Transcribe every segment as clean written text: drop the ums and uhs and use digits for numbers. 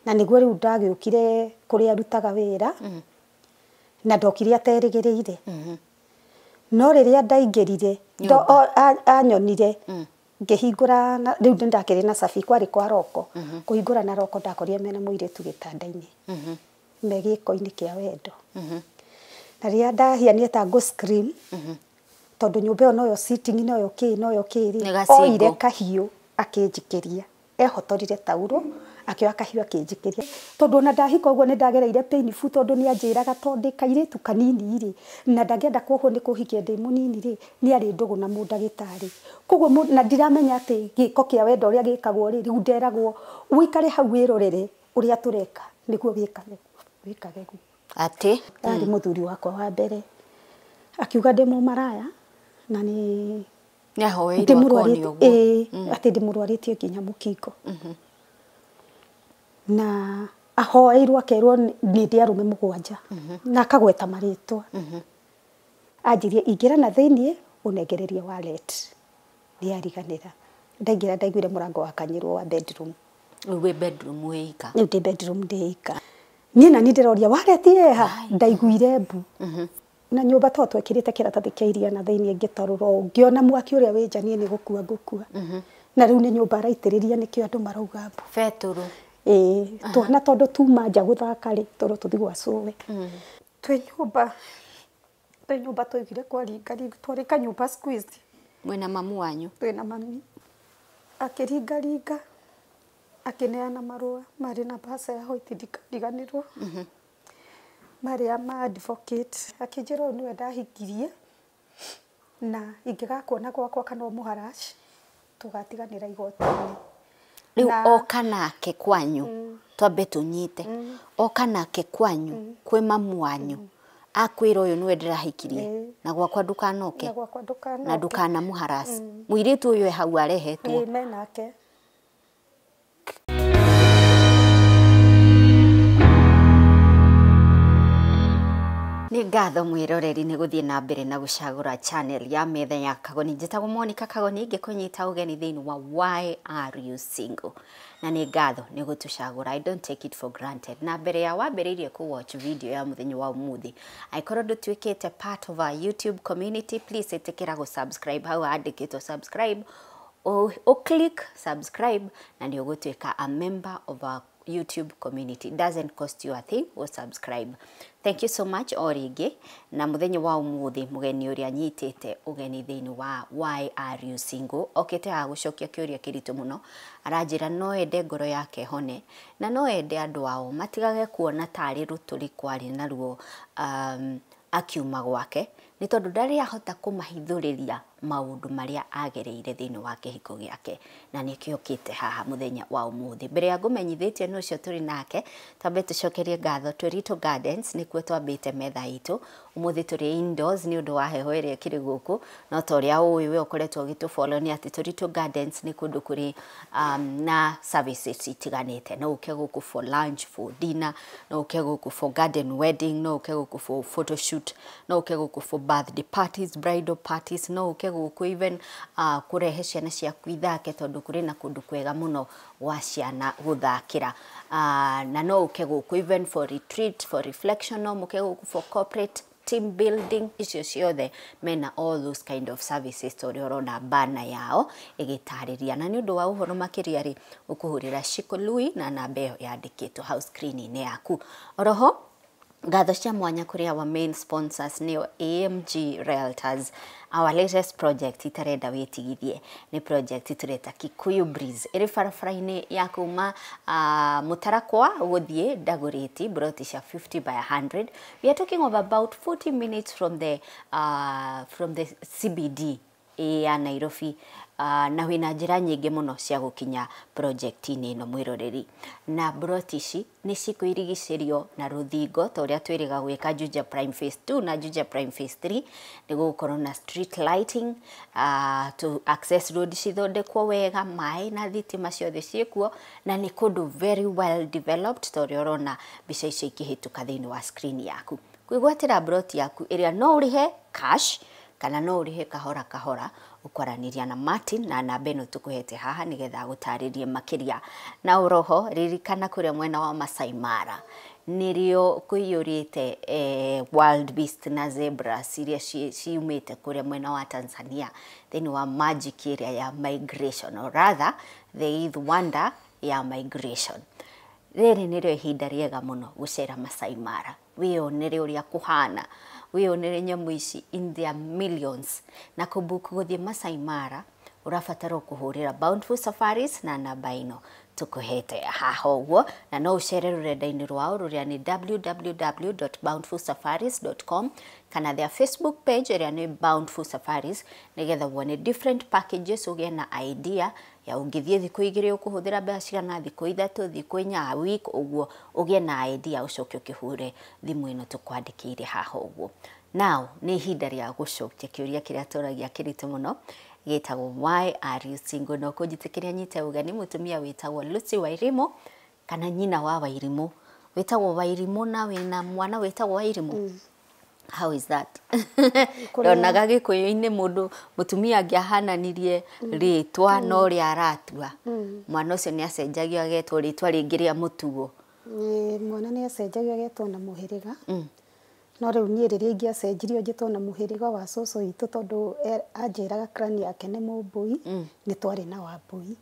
Na nĩguo rĩu ndagĩũkire kũrĩa arutaga wĩra na ndokire aterĩgĩrĩire. No rĩrĩa ndaingĩrire anyonire ngĩhingũra rĩu nĩndakĩrĩ na cabi kwarĩ kwa roko kũhingũra na roko ndakorire mena mũirĩtu gĩtanda-inĩ me gĩko-inĩ kĩa wendo. Na rĩrĩa ndahianire ta ngũ scream tondũ nyũmba ĩyo noyo sitting noyo kĩ noyo kĩ rĩ oire kahiũ akĩnjikĩria ehotorire tauro akĩoya kahiũ akĩnjikĩria tondũ ona ndahika ũguo nĩ ndagereire painful tondũ nĩ anjĩraga tondũ ndĩ kairĩtu kanini rĩ na ndangĩenda kuohwo nĩ kũhikia ndĩ mũnini rĩ nĩ arĩ ndũgũ na mũndagĩtarĩ koguo na ndiramenya atĩ gĩko kĩa wendo ũrĩa gĩkagwo rĩ rĩu nderagwo ũikare hau wĩrorere ũrĩa tũreka nĩguo wĩkage guo. Atĩ arĩ mũthuri wakwa wa mbere akiuga ndĩ mũmaraya na nĩ nĩahoeirwo atĩ ndĩmũrwarĩtie nginya mũkingo. Na ahoeirwo akerwo nĩ ndĩ arũme mũgwanja na akagweta marĩtwa. Anjirie ingĩra na thĩiniĩ ũnengererie wallet nĩ ariganĩra. Ndaingĩra ndaiguire mũrango wakanyĩrwo wa bedroom. Rĩu wĩ bedroom wĩ ika? Rĩu ndĩ bedroom ndĩ ika. Niĩ na niĩ ndĩroria wallet ĩha ndaiguire mbu. Na nyũmba to twekĩrĩte kĩratathi kĩa iria na thĩiniĩ ngĩtarũra ũũ ngĩona mwaki ũrĩa wĩ nja niĩ nĩ gũkua ngũkua. Na rĩu nĩ nyũmba araitĩrĩria nĩkĩo andũ marauga mbu. Betũrũ. Ĩĩ twana tondũ tuma nja gũthaka rĩ tondũ tũthiĩ gwa cũwe. Twĩ nyũmba twaiguire kwaringaringa twarĩ kanyũmba squeezed. Mwĩna mamu wanyu? Twĩna mami. Akĩringaringa akĩneana marũa marĩ na mbaca ya white ndikariganĩrwo. Marĩa ma advocate akĩnjĩra ũyũ nĩwe ndahikirie na ingĩgakuona gwakwa kana ũmũharaci tũgatiganĩra igoti-inĩ. Rĩu oka nake kwanyu twambe tũnyite oka nake kwanyu kwĩ mamu wanyu akwĩra ũyũ nĩwe ndĩrahikirie na gwakwa ndũkanoke na ndũkanamũharaci mũirĩtu ũyũ e hau arehetwo me nake. Nĩ ngatho mwĩroreri nĩ gũthiĩ na mbere na gũcagũra channel ya metha ya Kagoni. Njĩtagwo Monica Kagoni ngĩkũnyita ũgeni thĩinĩ wa Why Are You Single? Na nĩ ngatho nĩ gũtũcagũra. I don't take it for granted. Na mbere ya wambĩrĩirie kũ watch video ya mũthenya wa ũmũthĩ angĩkorwo ndũtuĩkĩte part of our YouTube community please ĩtĩkĩra gũ subscribe hau handĩkĩtwo subscribe o click subscribe na nĩ ũgũtuĩka a member of our YouTube community. It doesn't cost you a thing or subscribe. Thank you so much o rĩngĩ na mũthenya wa ũmũthĩ mũgeni ũrĩa nyitĩte ũgeni thĩinĩ wa Why Are You Single okĩte haha gũcokia kĩũria kĩritũ mũno aranjĩra no ende ngoro yake hone na no ende andũ ao matigage kuona tarĩ rũtũrĩ kwarĩ naruo akiuma gwake nĩ tondũ ndarĩ ahota kũmahithũrĩria maũndũ marĩa agereire thĩinĩ wa kĩhiko gĩake na nĩkĩo okĩte haha mũthenya wa ũmũthĩ. Mbere ya ngũmenyithĩtie nũ ũcio tũrĩ nake twambe tũcokerie ngatho Twĩritũ Gardens nĩkuo twambĩte metha itũ ũmũthĩ tũrĩ indoors nĩ ũndũ wa heho ĩrĩa ĩkĩrĩ gũkũ no ta ũrĩa ũĩ we ũkoretwo ũgĩtũfollow nĩ atĩ Twĩritũ Gardens nĩ kũndũ kũrĩ na services itiganĩte no ũke gũkũ for lunch, for dinner, no ũke gũkũ for garden wedding, no ũke gũkũ for photoshoot, no ũke gũkũ for birthday parties, bridal parties, no ũke gũkũ even kũrehe ciana ciaku ithake tondũ kũrĩ na kũndũ kwega mũno gwa ciana gũthakĩra na no ũke gũkũ even for retreat, for reflection, no mũke gũkũ for corporate team building icio ciothe mena all those kind of services ta ũrĩa ũrona bana yao ĩgĩtarĩria. Na nĩ ũndũ wa ũhoro makĩria rĩ ũkũhũrĩra Shiko Lui na namba ĩyo yandĩkĩtwo hau screen-inĩ yaku. Oroho ngatho cia mwanya kũrĩ our main sponsors nĩo AMG Realtors. Our latest project itarenda wĩtigithie nĩ project tũreta Kikuyu Breeze ĩrĩ barabara-inĩ ya kuma Mũtarakwa gũthiĩ Dagoretti broti cia 50 by 100. We are talking of about 40 minutes from the CBD ya Nairobi na wĩna njĩra nyingĩ mũno cia gũkinya project-inĩ ĩno mwĩroreri. Na broti ici nĩ cikũirigicĩrio na rũthingo ta ũrĩa twĩrĩga gwĩka Juja Prime Phase 2 na Juja Prime Phase 3 nĩ gũgũkorwo na street lighting to access road cithondekwo wega maĩ na thitima ciothe ciĩkuo na nĩ kũndũ very well developed ta ũrĩa ũrona mbica icio ikĩhĩtũka thĩinĩ wa screen yaku. Kwĩgwatĩra broti yaku ĩrĩa no ũrĩhe cash Kana no ũrĩhe kahora kahora ũkwaranĩria na Martin na namba ĩno tũkũhete haha nĩgetha agũtarĩrie makĩria. Na oroho ririkana kũrĩa mwena wa Masai Mara nĩrĩo kũiyũrĩte wild beast na zebras iria ciumĩte kũrĩa mwena wa Tanzania thĩinĩ wa magic ĩrĩa ya migration, or rather the eighth wonder ya migration. Rĩrĩ nĩrĩo ihinda rĩega mũno gũcera Masai Mara, wĩyonere ũrĩa kũhana, wĩyonere nyamũ ici in their millions. Na kũbook gũthiĩ Masai Mara ũrabatara kũhũrĩra Bountiful Safaris na namba ĩno tũkũhete haha ũguo, na no ũcere rũrenda-inĩ rwao rũrĩa nĩ www.bountifulsafaris.com kana their Facebook page ĩrĩa nĩ Bountiful Safaris, nĩgetha wone different packages ũgĩe na idea ya ũngĩthiĩ thikũ igĩrĩ ũkũhũthĩra mbeca cigana, thikũ ithatũ, thikũ inya, a week ũguo, ũgĩe na idea ũcoke ũkĩhũre thimũ ĩno tũkwandĩkĩire haha ũguo. Now nĩ ihinda rĩa gũcokia kĩũria kĩrĩa tũragia kĩritũ mũno gĩtagwo why are you single. No kũnjĩtĩkĩria nyite ũgeni mũtumia wĩtagwo Lucy Wairimu kana nyina wa Wairimu, wĩtagwo Wairimu na wĩna mwana wĩtagwo Wairimu. How is that? Ndonaga gĩkũyũ-inĩ mũndũ mũtumia angĩahananirie rĩtwa no ũrĩa aratua, mwana ũcio nĩ acenjagio agetwo rĩtwa rĩngĩ rĩa mũtugo. Mwana nĩ acenjagio agetwo na mũhĩrĩga. No rĩu niĩ rĩrĩa ingĩacenjirio njĩtwo na mũhĩrĩga wa cũcũ witũ, tondũ anjĩraga clan yake nĩ Mũmbui, nĩ twarĩ na Wambui.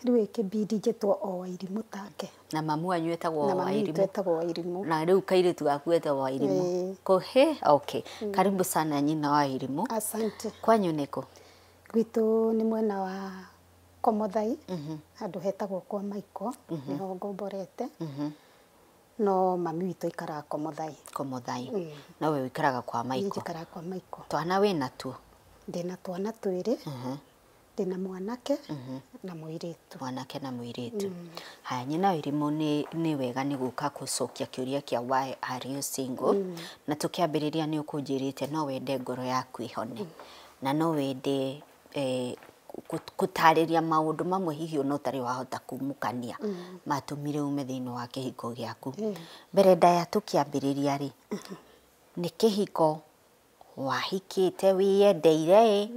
Rĩu ĩkĩbidi njĩtwo o Wairimu take. Na mamu wanyu etagwo Na mami witũ Wairimu. Etagwo Wairimu. Na rĩu kairĩtu gaku etagwo Wairimu. Kũhe, okay. Karibu sana nyina wa Wairimu. Asante. Kwanyu nĩkũ? Gwitũ nĩ mwena wa Komothai, handũ hetagwo kwa Maiko, nĩho ngomborete. No mami witũ aikaraga Komothai. Komothai. No we ũikaraga kwa Niĩ Maiko. njikaraga kwa Maiko. Twana wĩna tuo? Ndĩna twana twĩrĩ, ndĩna mwanake na mũirĩtu. Mwanake na mũirĩtu. Haya, nyina Wairimu, nĩ wega nĩ gũka gũcokia kĩũria kĩa why are you single. Na tũkĩambĩrĩria nĩ ũkũnjĩrĩte no wende ngoro yaku ĩhone, na no wende gũtarĩria maũndũ mamwe hihi ona ũtarĩ wahota kumũkania matũmire ume thĩinĩ wa kĩhiko gĩaku. Mbere ndaya tũkĩambĩrĩria rĩ, nĩ kĩhiko wahikĩte wĩyendeire ĩ,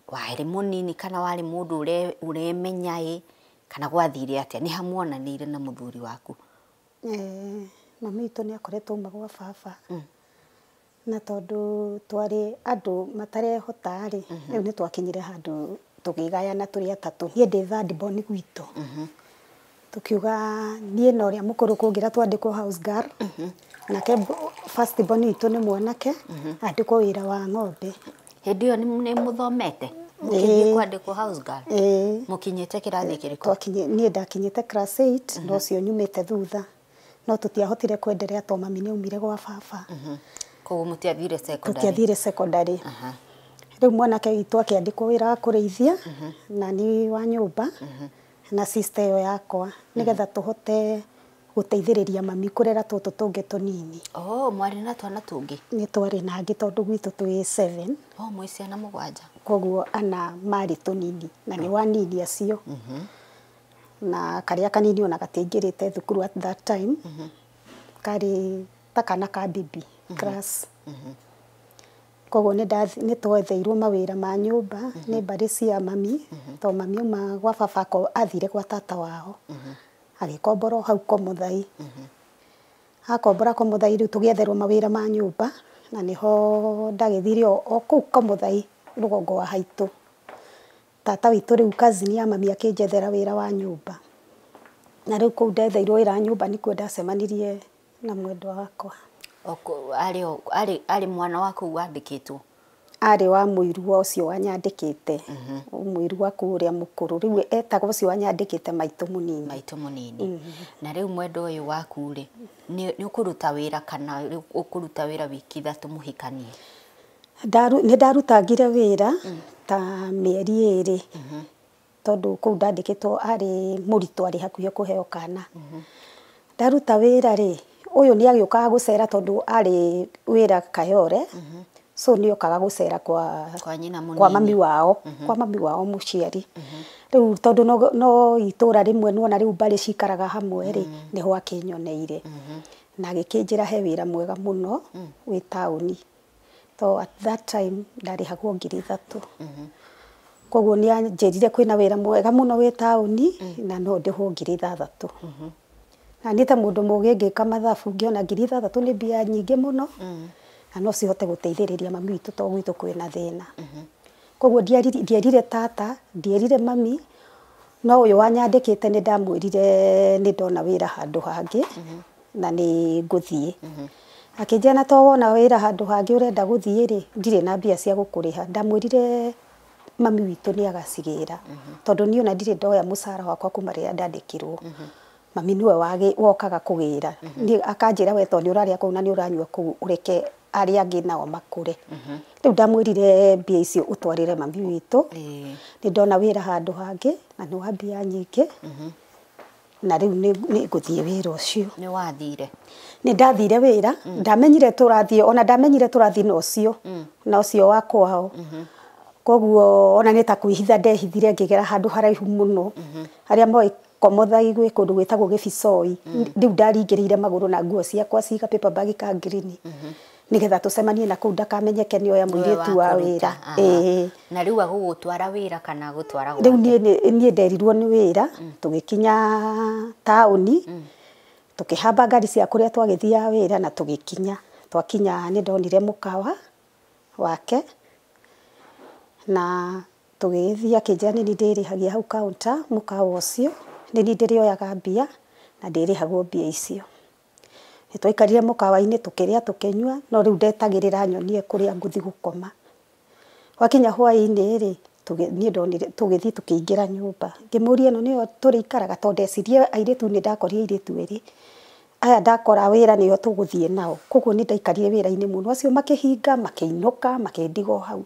warĩ mũnini kana warĩ mũndũ ũremenya ĩ, kana gwathire atĩa? Nĩ hamuonanĩire na mũthuri waku? Mami witũ nĩ akoretwo auma gwa baba, na tondũ twarĩ andũ matarehota rĩ, rĩu nĩ twakinyire handũ tũkĩgayana tũrĩ atatũ. Niĩ ndĩ third born gwitũ. Tũkiuga niĩ na ũrĩa mũkũrũ kũngĩra twandĩkwo house girl, nake first born witũ nĩ mwanake, andĩkwo wĩra wa ng'ombe. Hĩndĩ ĩyo nĩ mũthomete mũkĩthiĩ kwandĩkwo house girl? Ĩĩ. Mũkinyĩte kĩrathi kĩrĩkũ? Niĩ ndakinyĩte class 8, no ũcio nyumĩte thutha, no tũtiahotire kwenderea tondũ mami nĩ aumire gwa baba. Koguo mũtiathire secondary? Tũtiathire secondary. Rĩu mwanake witũ akĩandĩkwo wĩra wa kũrĩithia, na niĩ wa nyũmba na sister ĩyo yakwa, nĩgetha tũhote gũteithĩrĩria mami kũrera tũtũ tũngĩ tũnini. Oh, mwarĩ na twana tũngĩ? Nĩ twarĩ na angĩ tondũ gwitũ twĩ 7. Oh, mwĩ ciana mũgwanja. Koguo ana marĩ tũnini na nĩ wanini acio, na karĩa kanini ona gatiaingĩrĩte thukuru at that time, karĩ ta kana ka bibi class. Koguo nĩ twetheirwo mawĩra ma nyũmba nĩ mbarĩ cia mami, tondũ mami auma gwa baba athire gwa tata wao, agĩkombora o hau Komothai. Akombora Komothai, rĩu tũgĩetherwo mawĩra ma nyũmba, na nĩho ndagĩthire o kũu Komothai rũgongo wa haitũ. Tata witũ rĩu cousin ya mami akĩnjethera wĩra wa nyũmba, na rĩu kũu ndetheirwo wĩra wa nyũmba nĩkuo ndacemanirie na mwendwa wakwa. Arĩ mwana wa kũu wandĩkĩtwo? Arĩ wa mũirua ũcio wanyandĩkĩte, mũiru waku ũrĩa mũkũrũ, rĩu etagwo ũcio wanyandĩkĩte maitũ mũnini. Maitũ mũnini. Na rĩu mwendwa ũyũ waku rĩ, nĩ ũkũruta wĩra kana rĩu ũkũruta wĩra wiki ithatũ mũhikanie? Nĩ ndarutangire wĩra ta mĩeri 2, tondũ kũu ndandĩkĩtwo arĩ mũritũ, arĩ hakuhĩ kũheo kana. Ndaruta wĩra rĩ, ũyũ nĩ agĩũkaga gũcera tondũ arĩ wĩra Kayore, so nĩ okaga gũcera kwa Kwa nyina mũnini. Kwa mami wao, kwa mami wao mũciari. Rĩu tondũ no itũra rĩmwe nĩwona rĩu mbarĩ cikaraga hamwe rĩ, nĩho akĩnyoneire na agĩkĩnjĩra he wĩra mwega mũno wĩ taũni. To at that time ndarĩhagwo 3,000. Koguo nĩ anjĩrire kwĩna wĩra mwega mũno wĩ taũni na no ndĩhwo 6,000. Na niĩ ta mũndũ mũgĩ ngĩka mathabu ngĩona 6,000 nĩ mbia nyingĩ mũno na no cihote gũteithĩrĩria mami witũ to gwitũ kwĩna thĩna. Koguo ndierire tata, ndierire mami, no ũyũ wanyandĩkĩte nĩ ndamwĩrire nĩ ndona wĩra handũ hangĩ na nĩ ngũthiĩ. Akĩnjĩra na to wona wĩra handũ hangĩ ũrenda gũthiĩ rĩ, ndirĩ na mbia cia gũkũrĩha. Ndamwĩrire mami witũ nĩ agacigĩra tondũ niĩ ona ndirĩ ndoya mũcara wakwa kuma rĩrĩa ndandĩkirwo. Mami nĩwe wokaga kũgĩra. Niĩ akanjĩra we tondũ nĩ ũrarĩa kũu na nĩ ũranyua kũu ũreke arĩa angĩ nao makũre. Rĩu ndamwĩrire mbia icio ũtwarĩre mami witũ. Nĩ ndona wĩra handũ hangĩ na nĩ wa mbia nyingĩ. Na rĩu nĩ ngũthiĩ wĩra ũcio. Nĩ wathire? Nĩ ndathire wĩra, ndamenyire tũrathiĩ, ona ndamenyire tũrathiĩ na ũcio, na ũcio wa kwao. Koguo ona nĩ ta kwĩhitha ndehithire ngĩgera handũ haraihu mũno. Arĩa moĩ Komothai gwĩ kũndũ gwĩtagwo Gĩbicoi. Rĩu ndaringĩrĩire magũrũ na nguo ciakwa ciga paper bag ka green. Nĩgetha tũcemanie na kũu ndakamenyeke nĩ oya mũirĩtu wa wĩra. Na rĩu agũgũtwara wĩra kana agũtwara gwake? Rĩu niĩ nderirwo nĩ wĩra, tũgĩkinya taũni, tũkĩhamba ngari cia kũrĩa twagĩthiaga wĩra na tũgĩkinya. Twakinya nĩ ndonire mũkawa wake na tũgĩgĩthiĩ akĩnjĩra nĩ niĩ ndĩrĩhagia hau counter mũkawa ũcio, nĩ niĩ ndĩrĩoyaga mbia na ndĩrĩhagwo mbia icio. Nĩ twaikarire mũkawa-inĩ tũkĩrĩa tũkĩnyua, no rĩu ndetagĩrĩra nyonie kũrĩa ngũthiĩ gũkoma. Gwakinya hwaĩ-inĩ rĩ, niĩ ndonire tũgĩthiĩ tũkĩingĩra nyũmba. Ngĩmũria ĩno nĩyo tũrĩikaraga tondũ ndecirie airĩtu nĩ ndakorire airĩtu erĩ. Aya ndakora wĩra nĩo tũgũthiĩ nao. Koguo nĩ ndaikarire wĩra-inĩ mũno. Acio makĩhinga, makĩinũka, makĩndiga o hau.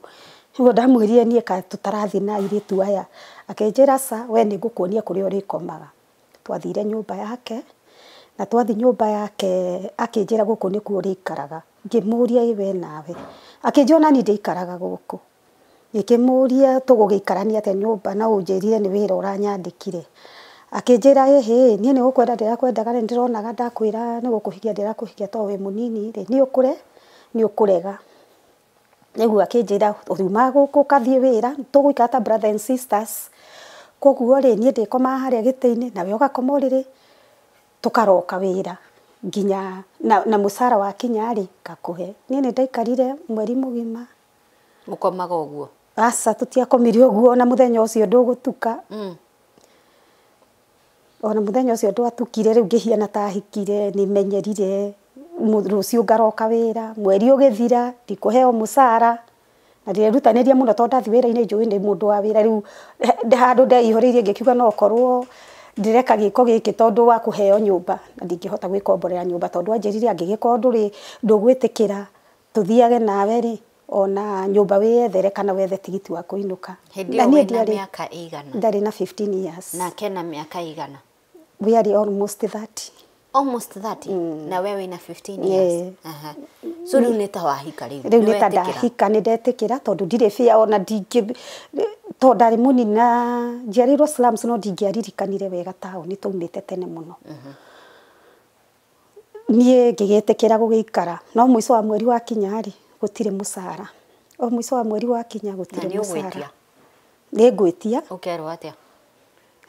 Nĩguo ndamwĩrire niĩ ka tũtarathiĩ na airĩtu aya. Akĩnjĩra ca, we nĩ ngũkuonia kũrĩa ũrĩkomaga. Twathire nyũmba yake, na twathiĩ nyũmba yake akĩnjĩra gũkũ nĩkuo ũrĩikaraga. Ngĩmũria ĩ we nawe. Akĩnjĩra ona niĩ ndĩikaraga gũkũ. Ngĩkĩmũria tũgũgĩikarania atĩa nyũmba na ũnjĩrire nĩ wĩra ũranyandĩkire. Akĩnjĩra ĩhĩ, niĩ nĩ gũkwenda ndĩrakwendaga nĩ ndĩronaga ndakwĩra nĩ gũkũhikia ndĩrakũhikia tondũ wĩ mũnini rĩ, nĩ ũkũre, nĩ ũkũrega. Nĩguo akĩnjĩra ũriuma gũkũ ũkathiĩ wĩra, tũgũikara ta brother and sisters. Koguo rĩ, niĩ ndĩkomaga harĩa gĩtĩ-inĩ nawe ũgakoma ũrĩrĩ, tũkaroka wĩra nginya na mũcara wakinya rĩ, ngakũhe. Niĩ nĩ ndaikarire mweri mũgima. Mũkomaga ũguo? Aca, tũtiakomire ũguo ona mũthenya ũcio ndũgũtuka. Ona mũthenya ũcio ndwatukire rĩu ngĩhiana ta hikire, nĩ menyerire rũciũ ngaroka wĩra, mweri ũgĩthira, ndikũheo mũcara. Na ndĩrerutanĩria mũno tondũ ndathiĩ wĩra-inĩ njũĩ nĩ mũndũ wa wĩra. Rĩu handũ ndeihũrĩirie ngĩkiuga no korwo ndĩreka gĩko gĩkĩ tondũ wa kũheo nyũmba na ndingĩhota gwĩkomborera nyũmba tondũ anjĩrire angĩgĩkorwo ndũrĩ ndũgwĩtĩkĩra tũthiage nawe rĩ, ona nyũmba wĩyethere kana wethe tigiti wa kũinũka. Hĩndĩ ĩyo wĩna mĩaka ĩigana? Ndarĩ na 15 years. Nake na mĩaka ĩigana? We are almost 30. Almost 30? Na we wĩna 15 years? So rĩu nĩ ta wahika rĩu? Rĩu nĩ ta ndahika, nĩ ndetĩkĩra tondũ ndirĩ bĩa ona ndingĩ, tondũ ndarĩ mũnini na njiarĩirwo slums no ndingĩaririkanire wega taũni twaumĩte tene mũno. Niĩ ngĩgĩtĩkĩra gũgĩikara, no mũico wa mweri wakinya rĩ, gũtirĩ mũcara. O mũico wa mweri wakinya gũtirĩ mũcara. Nĩ ngwĩtia. Ũkerwo atĩa?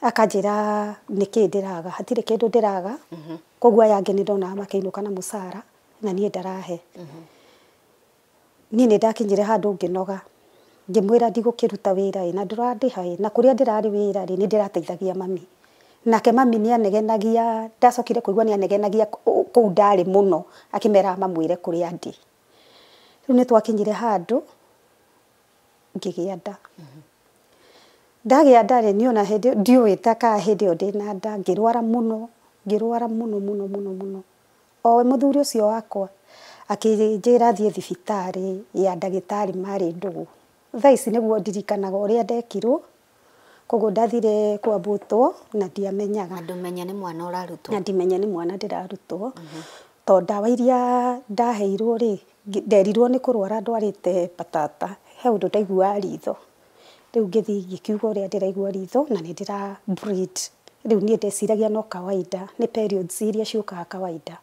Akanjĩra nĩkĩ ndĩraga, hatirĩ kĩndũ ndĩraga. Koguo aya angĩ nĩ ndonaga makĩinũka na mũcara na niĩ ndarahe. Niĩ nĩ ndakinyire handũ ngĩnoga. Ngĩmwĩra ndigũkĩruta wĩra ĩ na ndũrandĩha ĩ na kũrĩa ndĩrarĩ wĩra rĩ nĩ ndĩrateithagia mami. Nake mami nĩ anegenagia, ndacokire kũigua nĩ anegenagia kũu ndarĩ mũno akĩmeraga mamwĩre kũrĩa ndĩ. Rĩu nĩ twakinyire handũ ngĩgĩa nda. Ndagĩa nda rĩ, niĩ ona hĩndĩ ndiũĩ ta kana hĩndĩ ĩyo ndĩna nda, ngĩrwara mũno, ngĩrwara mũno mũno mũno mũno. O mũthuri ũcio wakwa akĩnjĩra thiĩ thibitarĩ ya ndagĩtarĩ marĩ ndũgũ. Thaa ici nĩguo ndirikanaga ũrĩa ndekirwo, koguo ndathire kwambũtwo na ndiamenyaga. Na ndũmenye nĩ mwana ũrarutwo? Na ndimenye nĩ mwana ndĩrarutwo. Tondũ ndawa iria ndaheirwo rĩ, nderirwo nĩ kũrwara ndwarĩte patata, he ũndũ ndaiguaga ritho. Rĩu ngĩthiĩ ngĩkiuga ũrĩa ndĩraigua ritho na nĩ ndĩra bleed. Rĩu niĩ ndeciragia no kawaida, nĩ periods iria ciũkaga kawaida.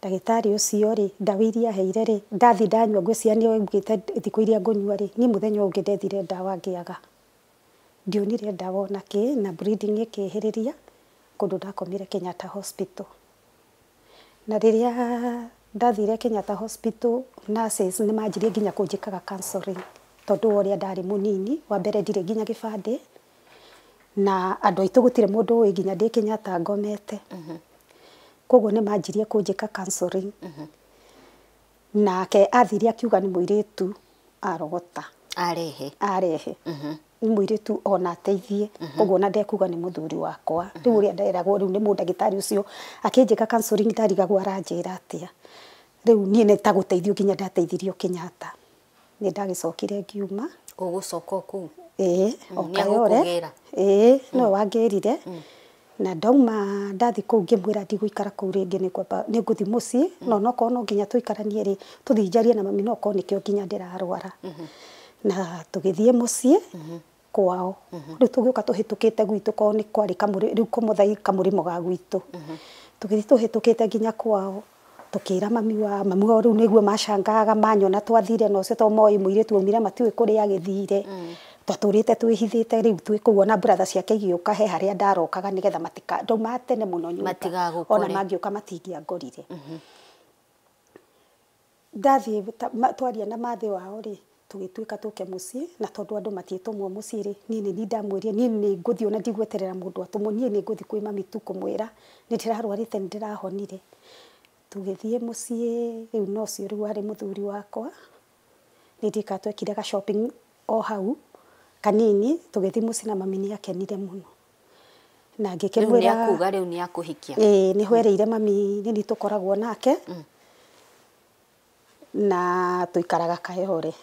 Ndagĩtarĩ ũcio rĩ ndawa iria aheire rĩ ndathi ndanyua ngwĩciria nĩ augĩte thikũ iria ngũnyua rĩ niĩ mũthenya ũyũ ũngĩ ndethire ndawa ngĩaga ndionire ndawa ona kĩ na bleeding ĩkĩhĩrĩria kũndũ ndakomire Kenyatta Hospital. Na rĩrĩa ndathire Kenyatta Hospital nurses nĩ manjirie nginya kũnjĩkaga counseling tondũ wa ũrĩa ndarĩ mũnini wa mbere ndirĩ nginya gĩbandĩ na andũ aitũ gũtirĩ mũndũ ũĩ nginya ndĩ Kenyatta ngomete. Koguo nĩ manjirie kũnjĩka counseling. Nake athire akiuga nĩ mũirĩtu arogota arehe arehe nĩ mũirĩtu ona ateithie koguo ona ndekuga nĩ mũthuri wakwa rĩu ũrĩa nderagwo rĩu nĩ mũndagĩtarĩ ũcio akĩnjĩka counseling ndarigagwo aranjĩra atĩa rĩu niĩ nĩ ta gũteithio nginya ndateithirio Kenyatta nĩ ndagĩcokire ngiuma ũgũcoka kũu ĩĩ o nĩ Kayore agũkũgĩra. ĩĩ nĩwe wangĩrire na ndauma ndathi kũu ngĩmwĩra ndigũikara kũu rĩngĩ nĩngwamba nĩngũthiĩ mũciĩ no nokorwo no nginya tũikaranie rĩ tũthiĩ njarie na mami no korwo nĩkĩo nginya ndĩrarwara na tũgĩthiĩ mũciĩ kwao rĩu tũgĩũka tũhĩtũkĩte gwitũ korwo nĩ kwarĩ rĩu kũmũthai kamũrĩmo ga gwitũ tũgĩthiĩ tũhĩtũkĩte nginya kwao tũkĩra mami wa mami wao rĩu nĩguo macangaga manyona twathire na ũcio tondũ moĩ mũirĩtu aumire matiũĩ kũrĩa agĩthire twatũrĩte twĩhithĩte rĩu twĩ kũu ona brother ciake igĩũka he harĩa ndarokaga nĩgetha matika ndaumaga tene mũno nyũmba Matigagũkore. ona mangĩũka matingĩangorire ndathiĩ twaria na mathĩ wao rĩ tũgĩtuĩka tũke mũciĩ na tondũ andũ matiĩtũmwo mũciĩ rĩ niĩ nĩ niĩ ndamwĩrire niĩ nĩ ngũthiĩ ona ndigweterera mũndũ atũmwo niĩ nĩ ngũthiĩ kwĩ mami tu kũmwĩra nĩ ndĩrarwarĩte nĩ ndĩrahonire tũgĩthiĩ mũciĩ rĩu no ũcio rĩu warĩ mũthuri wakwa nĩ ndika twekire ga shopping o hau kanini tũgĩthiĩ mũciĩ na mami nĩ akenire mũno na rĩu nĩ ngĩkĩmwĩra akuga rĩu nĩ akũhikia ĩĩ nĩ hwereire mami nĩ niĩ tũkoragwo nake na tũikaraga Kayore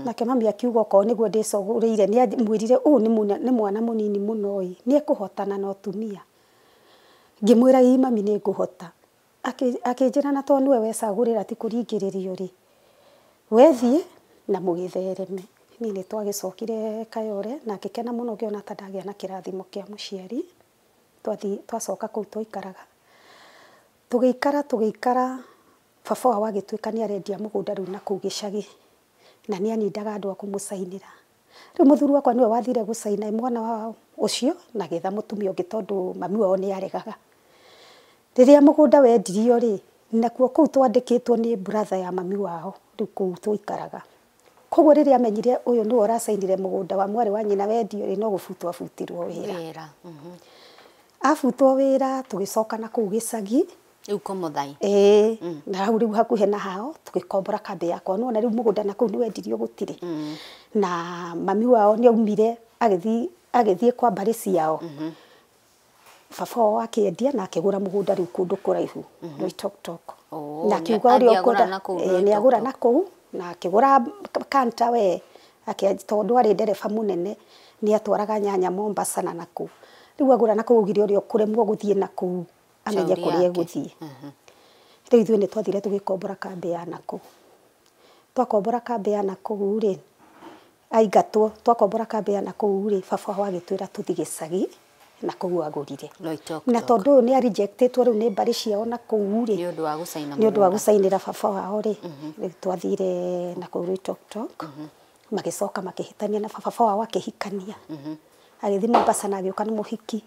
nake mami akiuga okorwo nĩguo ndĩcagũrĩire nĩ amwĩrire ũũ nĩ mwana mũnini mũno ĩ nĩ ekũhotana na ũtumia ngĩmwĩra ĩ mami nĩ ngũhota akĩnjĩra na tondũ nĩwe wecagũrĩra ti kũringĩrĩrio rĩ wethiĩ na mũgĩthereme niĩ nĩ twagĩcokire Kayore na ngĩkena mũno ngĩona ta ndagĩa na kĩrathimo kĩa mũciari twathiĩ twacoka kũu twaikaraga tũgĩikara tũgĩikara baba wao agĩtuĩka nĩ arendia mũgũnda rĩu na kũu gĩcagi na nĩ anindaga andũ a kũmũcainĩra rĩu mũthuri wakwa nĩwe wathire gũcaina mwana wao ũcio na agĩetha mũtumia ũngĩ tondũ mami wao nĩ aregaga rĩrĩa mũgũnda wendirio rĩ nakuo kũu twandĩkĩtwo nĩ brother ya mami wao rĩu kũu twaikaraga koguo rĩrĩa amenyire ũyũ nĩwe ũracainire mũgũnda wa mwarĩ wa nyina wendio rĩ no gũbutwo abutirwo wĩra wĩra abutwo wĩra tũgĩcoka na kũu gĩcagi rĩu Komothai ĩĩ na hau rĩu hakuhĩ na hao tũgĩkombora kambĩ yakwa nĩwona rĩu mũgũnda na kũu nĩ wendirio gũtirĩ na mami wao nĩ aumire agĩthiĩ kwa mbarĩ ciao baba wao akĩendia na akĩgũra mũgũnda rĩu kũndũ kũraihu Loitoktok Oh, na akiuga ũrĩa athiĩ agũra ũkwenda na kũu ĩĩ, nĩ agũra Loitoktok. na kũu na akĩgũra kanta we tondũ arĩ ndereba mũnene nĩ atwaraga nyanya Mombasa na nakũu rĩu agũra na kũu augire ũrĩa ũkũremwo gũthiĩ na kũu amenye Shauri kũrĩa yake. egũthiĩ rĩu ithuĩ nĩ twathire tũgĩkombora kambĩ ya nakũu twakombora kambĩ ya nakũu rĩ aingatwo twakombora kambĩ ya nakũu rĩ baba wao agĩtwĩra tũthiĩ gĩcagi na kũu agũrire Loitoktok. na tondũ ũyũ nĩ arejectĩtwo rĩu nĩ mbarĩ ciao na kũu rĩ nĩ ũndũ wa gũcaina nĩ ũndũ wa mũgũnda. gũcainĩra baba wao rĩ rĩu twathire na kũu Loitoktok magĩcoka makĩhĩtania na baba wao akĩhikania agĩthiĩ Mombasa na agĩũka na mũhiki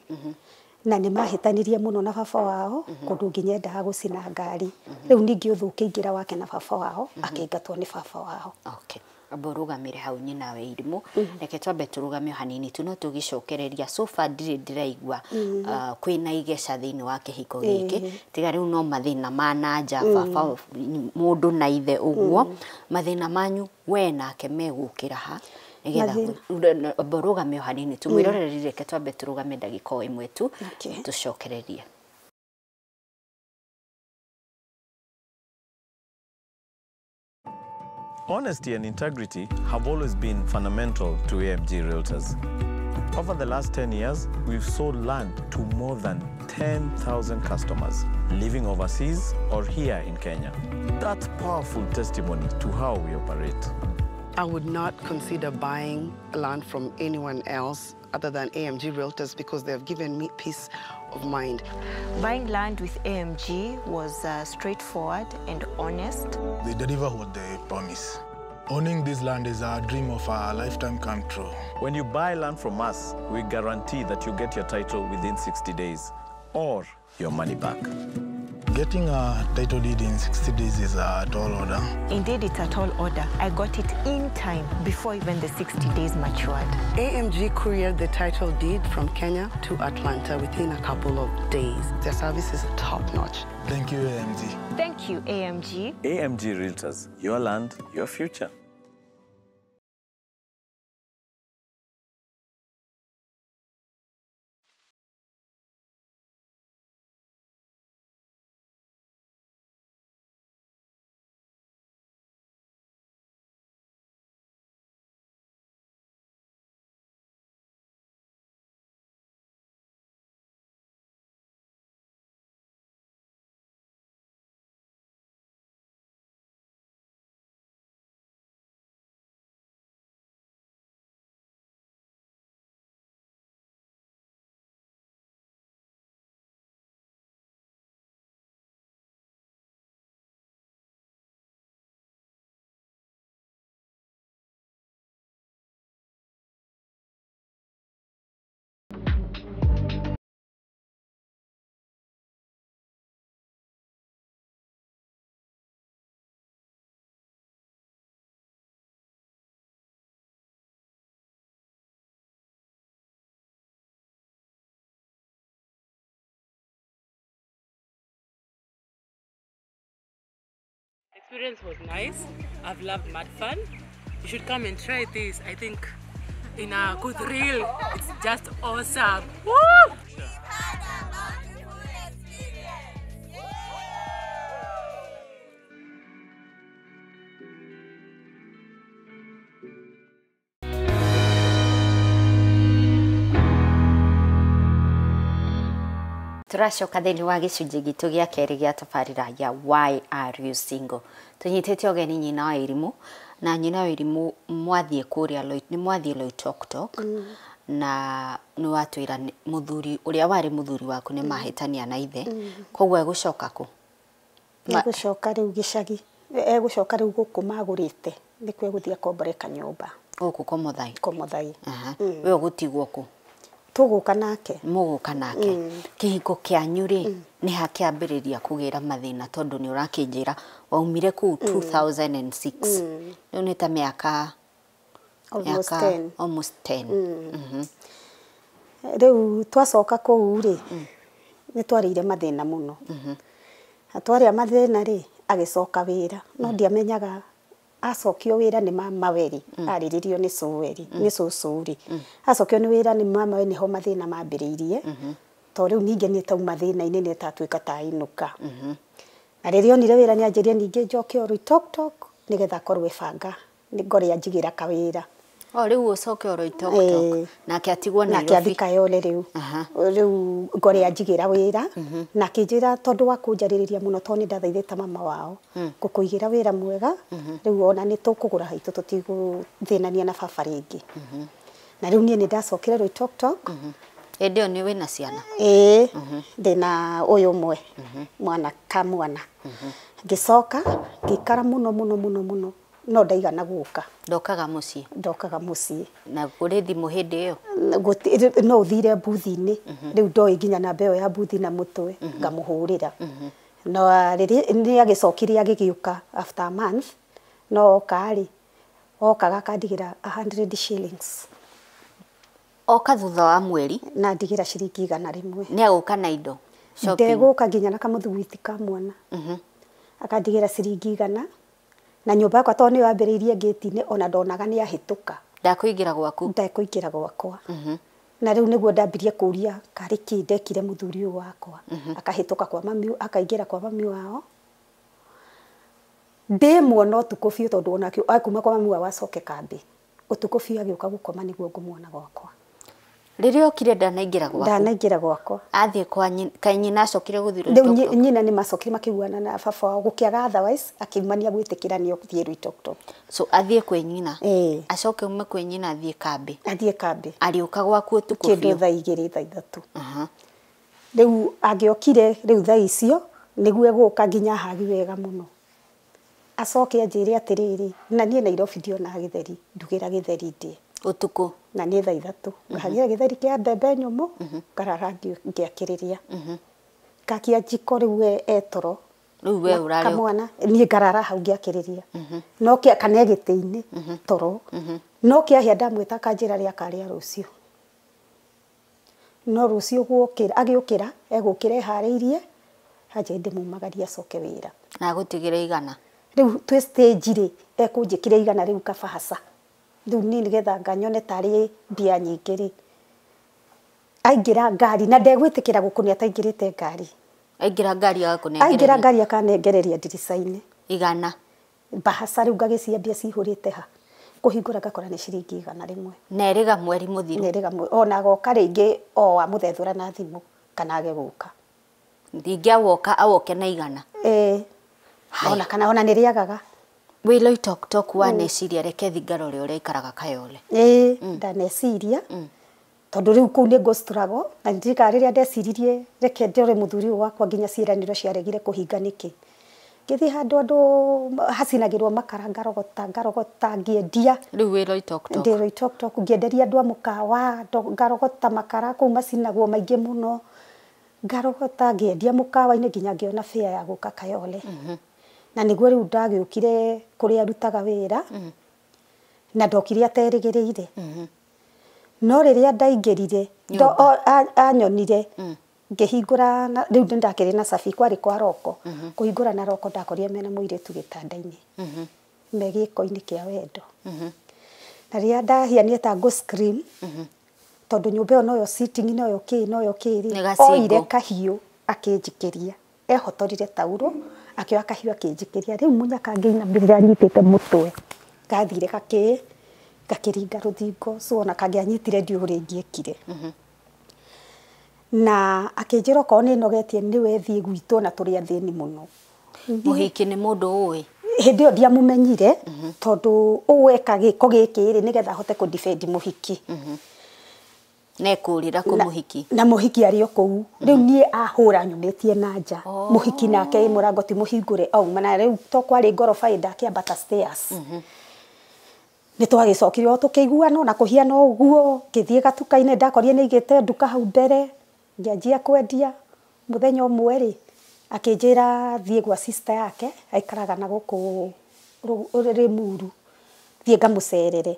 na nĩ mahĩtanirie mũno na baba wao kũndũ nginya endaga gũcina ngari rĩu ningĩ ũthũ ũkĩingĩra wake na baba wao akĩingatwo nĩ baba wao Okay. Amba ũrũgamĩre hau nyina wa irimũ reke twambe tũrũgame o hanini tu no tũgĩcokereria so far ndirĩ ndĩraigua kwĩna igeca thĩinĩ wa kĩhiko gĩkĩ tiga rĩu no mathĩna ma na nja baba mũndũ na ithe ũguo mathĩna manyu we nake megũkĩra ha nĩgetha amba ũrũgame o hanini tu mwĩroreri reke twambe tũrũgame ndagĩka o ĩmwe tu Okay. tũcokererie. Honesty and integrity have always been fundamental to AMG Realtors. Over the last 10 years, we've sold land to more than 10,000 customers living overseas or here in Kenya. That's powerful testimony to how we operate. I would not consider buying land from anyone else other than AMG Realtors because they have given me peace of mind. Buying land with AMG was straightforward and honest. They deliver what they promise. Owning this land is a dream of a lifetime come true. When you buy land from us, we guarantee that you get your title within 60 days or your money back. Getting a title deed in 60 days is a tall order. Indeed, it's a tall order. I got it in time before even the 60 days matured. AMG couriered the title deed from Kenya to Atlanta within a couple of days. Their service is top-notch. Thank you, AMG. Thank you, AMG. AMG Realtors, your land, your future. Experience was nice. I've loved Madfun. You should come and try this. I think in a good reel, it's just awesome. Woo! We've had a wonderful experience. Yeah! Tũracoka thĩinĩ wa gĩcunjĩ gitũ gĩa kerĩ gĩa tabarĩra ya Why Are You Single. Tũnyitĩte ũgeni nyina wa Irimũ, na nyina wa Irimũ mwathiĩ kũrĩa nĩ mwathiĩ Loitoktok, na nĩ watwĩra mũthuri ũrĩa warĩ mũthuri waku nĩ mahĩtania na ithe, koguo egũcoka kũ? Egũcoka rĩu gĩcagi, egũcoka rĩu gũkũ magũrĩte, nĩkuo egũthiĩ akombore kanyũmba. Gũkũ Komothai? Komothai. We ũgũtigwo kũ? Tũgũka nake. Mũgũka nake. Kĩhiko kĩanyu rĩ, nĩ ha kĩambĩrĩria kũgĩra mathĩna tondũ nĩ ũrakĩnjĩra waumire kũu 2006. Rĩu nĩ ta mĩaka almost 10. Almost 10. Rĩu twacoka kũu rĩ, nĩ twarĩire mathĩna mũno. Na twarĩa mathĩna rĩ, agĩcoka wĩra. No ndiamenyaga acokio wĩra nĩ mama weri, arĩrĩrio nĩ cũweri, nĩ cũcũ rĩ. Acokio nĩ wĩra nĩ mama weri nĩho mathĩna mambĩrĩirie. To rĩu ningĩ nĩ tauma thĩna-inĩ nĩ tatuĩka ta ainũka. Na rĩrĩa onire wĩra nĩ anjĩrire ningĩ njoke o Loitoktok nĩgetha akorwo ebanga, ngore anjigĩra kawĩra. O rĩu ũcoke o Loitoktok nake atigwo Nairobi. Nake athiĩ Kayole rĩu. Rĩu ngore anjigĩra wĩra na akĩnjĩra tondũ wa kũnjarĩrĩria mũno tondũ nĩ ndathaithĩte mama wao ngũkũigĩra wĩra mwega rĩu ona nĩ tũkũgũra haitũ tũtigũthĩnania na baba rĩngĩ. Na rĩu niĩ nĩ ndacokire Loitoktok. Hĩndĩ ĩyo nĩ wĩna ciana? Ĩĩ, ndĩna ũyũ ũmwe, mwana kamwana. Ngĩcoka ngĩikara mũno mũno mũno mũno no ndaigana gũka. Ndokaga mũciĩ? Ndokaga mũciĩ. Na kũrĩ thimũ hĩndĩ ĩyo? No ũthire mbuthi-inĩ, rĩu ndoĩ nginya namba ĩyo ya mbuthi na mũtwe, ngamũhũrĩra. No rĩrĩa nĩ agĩcokire agĩgĩũka after a month, no oka rĩ, okaga akandigĩra 100 shillings. Oka thutha wa mweri? Na ndigĩra ciringi 100. Nĩ agũka na indo? Ndegũka nginya na kamũthugwiti ka mwana. Akandigĩra ciringi 100. Na nyũmba yakwa tondũ nĩyo yambĩrĩirie ngĩti-inĩ ona ndonaga nĩ ahĩtũka. Ndakũingĩra gwaku? Ndekũingĩra gwakwa. Na rĩu nĩguo ndambirie kũũria karĩ kĩ ndekire mũthuri ũyũ wakwa. Akahĩtũka kwa mami, akaingĩra kwa mami wao. Ndĩmuona ũtukũ biũ tondũ onake akuma kwa mami wao acoke kambĩ. Ũtukũ biũ agĩũka gũkoma nĩguo ngũmuona gwakwa. Rĩrĩa okire ndanaingĩra gwaku? Ndanaingĩra gwakwa. Athiĩ kwa kaĩ nyina acokire gũthiĩ Rĩu Loitoktok? nyina nĩ macokire makĩiguana na baba wao gũkĩaga otherwise akiumania gwĩtĩkĩra nĩ ũthiĩ Loitoktok. So athiĩ kwĩ nyina? Ĩĩ. Acoke aume kwĩ nyina athiĩ kambĩ? Athiĩ kambĩ. Arĩũka gwaku ũtukũ Kĩndũ biũ? thaa 2 thaa 3. Rĩu angĩokire rĩu thaa icio nĩguo egũka nginya hagi wega mũno. Acoke anjĩre atĩrĩrĩ, na niĩ Nairobi ndionaga gĩtheri, ndugĩra gĩtheri ndĩe. Ũtukũ. Na niĩ thaa 3 ngahagĩra gĩtheri kĩa mbembe nyũmũ, ngarara ngĩakĩrĩria. Ngakia njiko rĩu etoro. Rĩu we ũrarĩ kamwana niĩ ngarara hau ngĩakĩrĩria. No kĩa kana gĩtĩ-inĩ toro. No kĩahĩa ndamwĩta akanjĩra rĩa karĩa rũciũ. No rũciũ gũkĩra agĩũkĩra egũkĩra eharĩirie anjĩre ndĩmumagarie acoke wĩra. Na agũtigĩre igana. Rĩu twĩ stage rĩ ekũnjĩkĩra igana rĩu kabahaca. Rĩu niĩ nĩgetha nganyone tarĩ mbia nyingĩ rĩ. Aingĩra ngari na ndegwĩtĩkĩra gũkũnia ataingĩrĩte ngari. Aingĩra ngari agakũnengereria. Aingĩra ngari akanengereria ndirica-inĩ. Igana. Bahaca rĩu ngagĩciambia cihũrĩte ha. Kũhingũra ngakora nĩ ciringi 100. Na ĩrĩga mweri mũthiru. Na ĩrĩga mweri ona agoka rĩngĩ o amũthethũra na thimũ kana age gũka. Ningĩ awoka awoke na igana. Ĩĩ. Ona kana ona nĩrĩagaga. Wĩ Loitoktok waneciria reke thiĩ ngarore ũrĩa aikaraga Kayole. Ĩĩ ndaneciria. Tondũ rĩu kũu nĩ ngũ struggle na ndirikanaga rĩrĩa ndeciririe reke ndore mũthuri ũyũ wakwa nginya ciĩranĩro ciaregire kũhinga nĩkĩ. Ngĩthiĩ handũ andũ hacinagĩrwo makara ngarogota ngarogota ngĩendia. Rĩu wĩ Loitoktok. Ndĩ Loitoktok ngĩenderia andũ a mũkawa ngarogota makara kũu macinagwo maingĩ mũno. Ngarogota ngĩendia mũkawa-inĩ nginya ngĩona fare ya gũka Kayole. Na nĩguo rĩu ndagĩũkire kũrĩa arutaga wĩra. Na ndokire aterĩgĩrĩire. No rĩrĩa ndaingĩrire anyonire ngĩhingũra rĩu nĩndakĩrĩ na cabi kwarĩ kwa roko. Kũhingũra na roko ndakorire mena mũirĩtu gĩtanda-inĩ. Me gĩko-inĩ kĩa wendo. Na rĩrĩa ndahianire ta ngũ scream tondũ nyũmba ĩyo noyo sitting noyo kĩ noyo kĩ rĩ oire kahiũ akĩnjikĩria. Ehotorire tauro akĩoya kahiũ akĩnjikĩria. Rĩu mũnyaka ngĩinamĩrĩra anyitĩte mũtwe. Gathire gakĩ gakĩringa rũthingo so ona kangĩanyitire ndiũĩ ũrĩa ingĩekire. Na akĩnjĩra okorwo nĩ nogetie nĩwe thiĩ gwitũ na tũrĩ athĩni mũno. Mũhiki nĩ mũndũ ũĩ? Hĩndĩ ĩyo ndiamũmenyire tondũ ũũ eka gĩko gĩkĩ rĩ nĩgetha ahote kũ defend mũhiki. Nekũrĩra kũ mũhiki? Na mũhiki arĩ o kũu. Rĩu niĩ ahũra nyumĩtie na nja. Mũhiki nake ĩ mũrango ti mũhingũre auma na rĩu to kwarĩ ngoroba ĩ ndakĩambata stairs. Nĩ twagĩcokire o tũkĩiguana na kũhiana ũguo ngĩthiĩ gatuka-inĩ ndakorire nĩ aigĩte nduka hau mbere ngĩanjia kwendia. Mũthenya ũmwe rĩ akĩnjĩra thiĩ gwa sister yake aikaraga na gũkũ Rĩmuru thiĩ ngamũcerere.